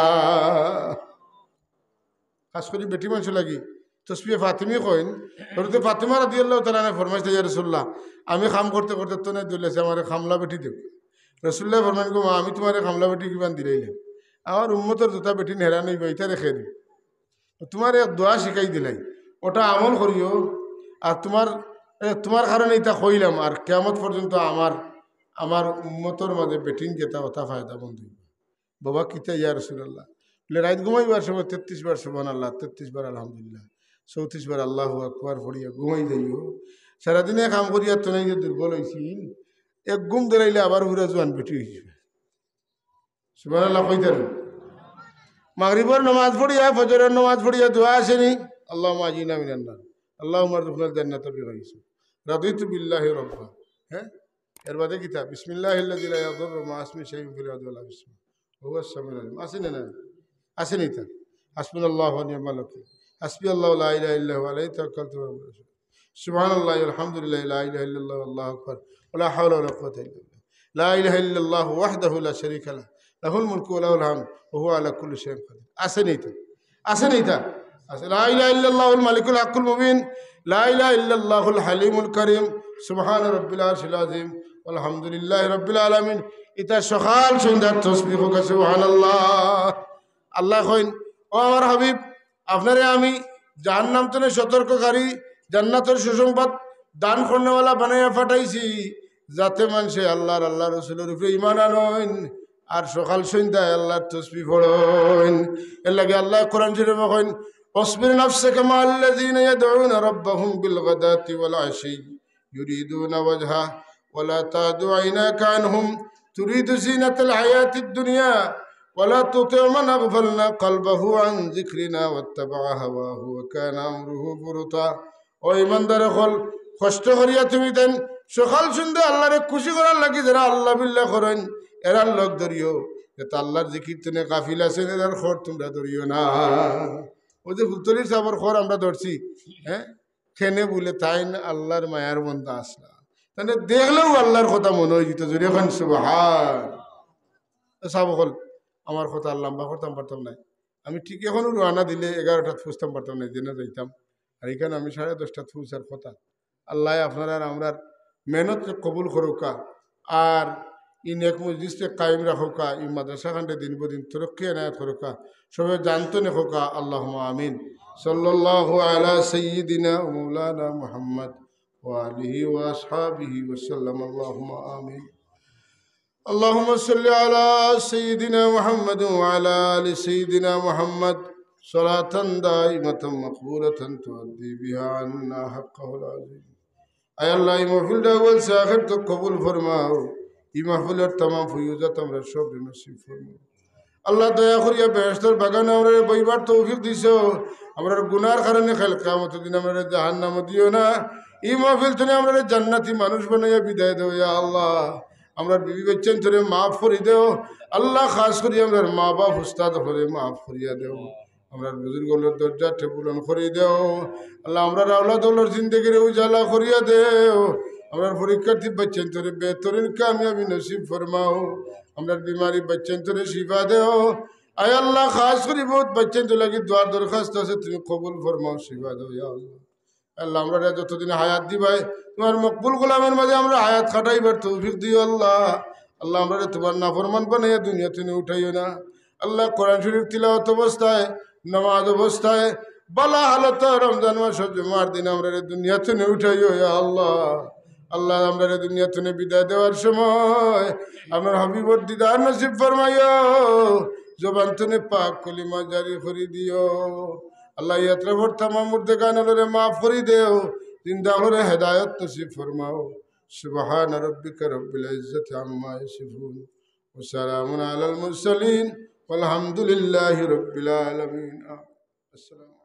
খাছ করি বেটি মানষর লাগি। তসবিয়ে ফাতিমি কইন, হযরতে ফাতিমা রাদিয়াল্লাহু তাআলা আনহা ফরমাইছলা, "ইয়া রাসূলুল্লাহ, আমি কাম করতে করতে তনাই দুর্বল অইছি, আমারে কামলা বেটি দেও।" রাসূলুল্লায় ফরমাইন, "গো মা, আমি তুমারে কামলা বেটি কিমান দিলাইলাম? আমার উম্মতর যুতা বেটিন হেরান অইবা, ইতারে কে দিবো? তো তুমারে এক দোয়া শিখাই দিলাই, ওটা আমল করিও। আর তুমার, এ, তুমার কারণে ইতা কইলাম, আর কিয়ামত পর্যন্ত আমার, আমার উম্মতর মাঝে বেটিন যেতা, ওটা ফায়দামন্দ অইবো।" বাবা, কিতা ইয়া রাসূলুল্লাহ? বলে, রাইত ঘুমাইবার সময় তেত্রিশ বার সুবহানাল্লাহ, তেত্রিশ বার আলহামদুলিল্লাহ, চৌত্রিশ বার আল্লাহু আকবার পড়িয়া ঘুমাই যাইও। সারাদিনে কাম করিয়া তনাই যে দুর্বল অইছি, এক ঘুম দেরাইলে আবার পুরা জোয়ান বেটি অইযিবা। সুবহানাল্লাহ কইতা না? মাগরিবর নমাজ পড়িয়া, ফজরর নমাজ পড়িয়া দোয়া আছেনি? আল্লাহুম্মা আজিনা মিনান নার, আল্লাহুম্মা আরযুকনাল জান্নাতা বিগাইরি হিসাব, রাদিতু বিল্লাহি রাব্বা। হ্যাঁ, এর বাদে কিতা? বিসমিল্লাহিল্লাযী লা ইয়াদুররু মা'আ ইসমিহি শাইউন ফিল আরদি ওয়ালা ফিস সামা, ওয়া হুয়াস সামিউল আলিম। আছেনি না? আছেনি তা? হাসবুনাল্লাহু ওয়া নি'মাল ওয়াকিল। হাসবিয়াল্লাহু লা ইলাহা ইল্লা হুয়া আলাইহি তাওয়াক্কালতু ওয়া হুয়া রাব্বুল আরশিল আযীম। সুবহানাল্লাহি ওয়াল হামদুলিল্লাহি লা ইলাহা ইল্লাল্লাহু আল্লাহু আকবার। ওয়া লা হাওলা ওয়া লা কুওয়াতা ইল্লা বিল্লাহ। লা ইলাহা ইল্লাল্লাহু ওয়াহদাহু লা শারীকা লাহ। লাহুল মুলকু ওয়া লাহুল হামদ ওয়া হুয়া আলা কুল্লি শাইইন কাদির। আছেনি তা? আছেনি তা? আছে। লা ইলাহা ইল্লাল্লাহুল মালিকুল হাক্কুল মুবিন। লা ইলাহা ইল্লাল্লাহুল হালিমুল কারীম। সুবহানা রাব্বিল আরশিল আযীম। ওয়ালহামদুলিল্লাহি রাব্বিল আলামিন। ইতা সকাল সন্ধ্যার তসবিহ কউক্কা, সুবহানাল্লাহ। আল্লায় কইন, "ও আমার হাবিব, আপনারে আমি জাহান্নাম তনে সতর্ককারী, জান্নাতর সুসংবাদ দান করনেওয়ালা বানাইয়া পাঠাইছি, যাতে মানষে আল্লাহ আর আল্লাহর রসুলর উপরে ঈমান আনইন, আর সকাল সন্ধ্যায় আল্লাহর তসবিহ পড়ইন।" এরলাগি আল্লায় কোরআন শরীফো কইন, "واصبر نفسك مع الذين يدعون ربهم بالغداة والعشي يريدون وجهه ولا تعد عيناك عنهم تريد زينة الحياة الدنيا ولا تطع من أغفلنا قلبه عن ذكرنا واتبع هواه وكان أمره فرطا।" ও ইমানদার অকল, কষ্ট করিয়া তুমি তাইন সকাল সন্ধ্যা আল্লাহরে খুশি করার লাগি যেরা আল্লাহ বিল্লাহ করইন, এরার লগ ধরিও। যেতা আল্লাহর জিকির তনে গাফিল আছইন, এরার খর তুমরা ধরিও না। অউ যে ফুলতলির সাবর খর আমরা ধরছি, হ্যাঁ, কেনে বুলে তাইন আল্লাহর মায়ার বন্দা আছলা। তাইন দেখলেউ আল্লাহর কথা মনো অইযিতো, জোরে কইন সুবহান। এ সাব অকল, আমার কথা আর লম্বা করতাম পারতাম নায়। আমি ঠিক অখনউ রওয়ানা দিলে এগারোটাত পৌঁছতাম পারতাম নায়, যেনো যাইতাম। আর ইখান আমি সাড়ে দশটাত পৌঁছার কথা। আল্লায় আপনারার আর আমরার মেহনতরে কবুল করউক্কা। আর ই নেক মজলিসরে কায়েম রাখউক্কা, ই মাদ্রাসাখানরে দিন বদিন তরক্কি এনায়েত করউক্কা, সবে জানতো নেখউক্কা, আল্লাহুম্মা আমিন। সাল্লাল্লাহু আলা সাইয়্যিদিনা ওয়া মাওলানা মুহাম্মদ ওয়া আলিহি ওয়া আসহাবিহি ওয়া সাল্লাম, আল্লাহুম্মা আমিন। اللهم صل على سيدنا محمد وعلى آل سيدنا محمد صلاة دائمة مقبولة تؤدي بها عنا حقه العظيم। আয় আল্লাহ, ই মাহফিলটা আউয়াল সে আখের তক কবুল ফরমাও। ই মাহফিলর তামাম ফয়ুজাত আমরার সবরে নসিব ফরমাও। আল্লাহ, দয়া করিয়া বেহেশতর বাগানো আমরারে বইবার তৌফিক দিছো। আমরার গুনার কারণে কাইল কিয়ামতর দিন আমরারে জাহান্নামো দিও না। ই মাহফিল তনে আমরারে জান্নাতি মানুষ বানাইয়া বিদায় দেও, ইয়া আল্লাহ। আমরার বিবি বাইচ্চাইন্তরে মাফ করি দেও। আল্লাহ, খাছ করি আমরার মা বাপ উস্তাদ অকলরে মাফ করিয়া দেও। আমরার বুজুর্গ অকলর দরজারে বুলন্দ করি দেও। আল্লাহ, আমরার আওলাদ অকলর জিন্দেগিরে উজালা করিয়া দেও। আমরার পরীক্ষার্থী বাইচ্চাইন্তরে বেহতরিন কামিয়াবি নসিব ফরমাও। আমরার বিমারি বাইচ্চাইন্তরে শিফা দেও। আয় আল্লাহ, খাছ করি বউত বাইচ্চাইন্তর লাগি দোয়ার দরখাস্ত আছে, তুমি কবুল ফরমাও, শিফা দেও, ইয়া আল্লাহ। আল্লাহ, আমরারে যতদিন হায়াত দিবায়, তুমার মকবুল গোলামির মাঝে আমরার হায়াত কাটাইবার তৌফিক দিও আল্লাহ। আল্লাহ, আমরারে তুমার নাফরমান বানাইয়া দুনিয়া তনে উঠাইও না। আল্লাহ, কোরআন শরীফ তিলাওয়াত অবস্থায়, নামাজ অবস্থায়, ভালা হালতে রমজান মাসর জুমার দিন আমরারে দুনিয়া তনে উঠাইও, ইয়া আল্লাহ। আল্লাহ, আমরারে দুনিয়া তনে বিদায় দেওয়ার সময় আপনার হাবিবর দিদার নসিব ফরমাইও, জবান তনে পাক কলিমা জারি করি দিও। আল্লাহ, ই আতরাফর তামাম মুর্দেগান অকলরে মাফ করি দেও, জিন্দা অকলরে হেদায়ত নসিব ফরমাও। سبحان ربك رب العزة عما يصفون وسلام على المرسلين والحمد لله رب العالمين। السلام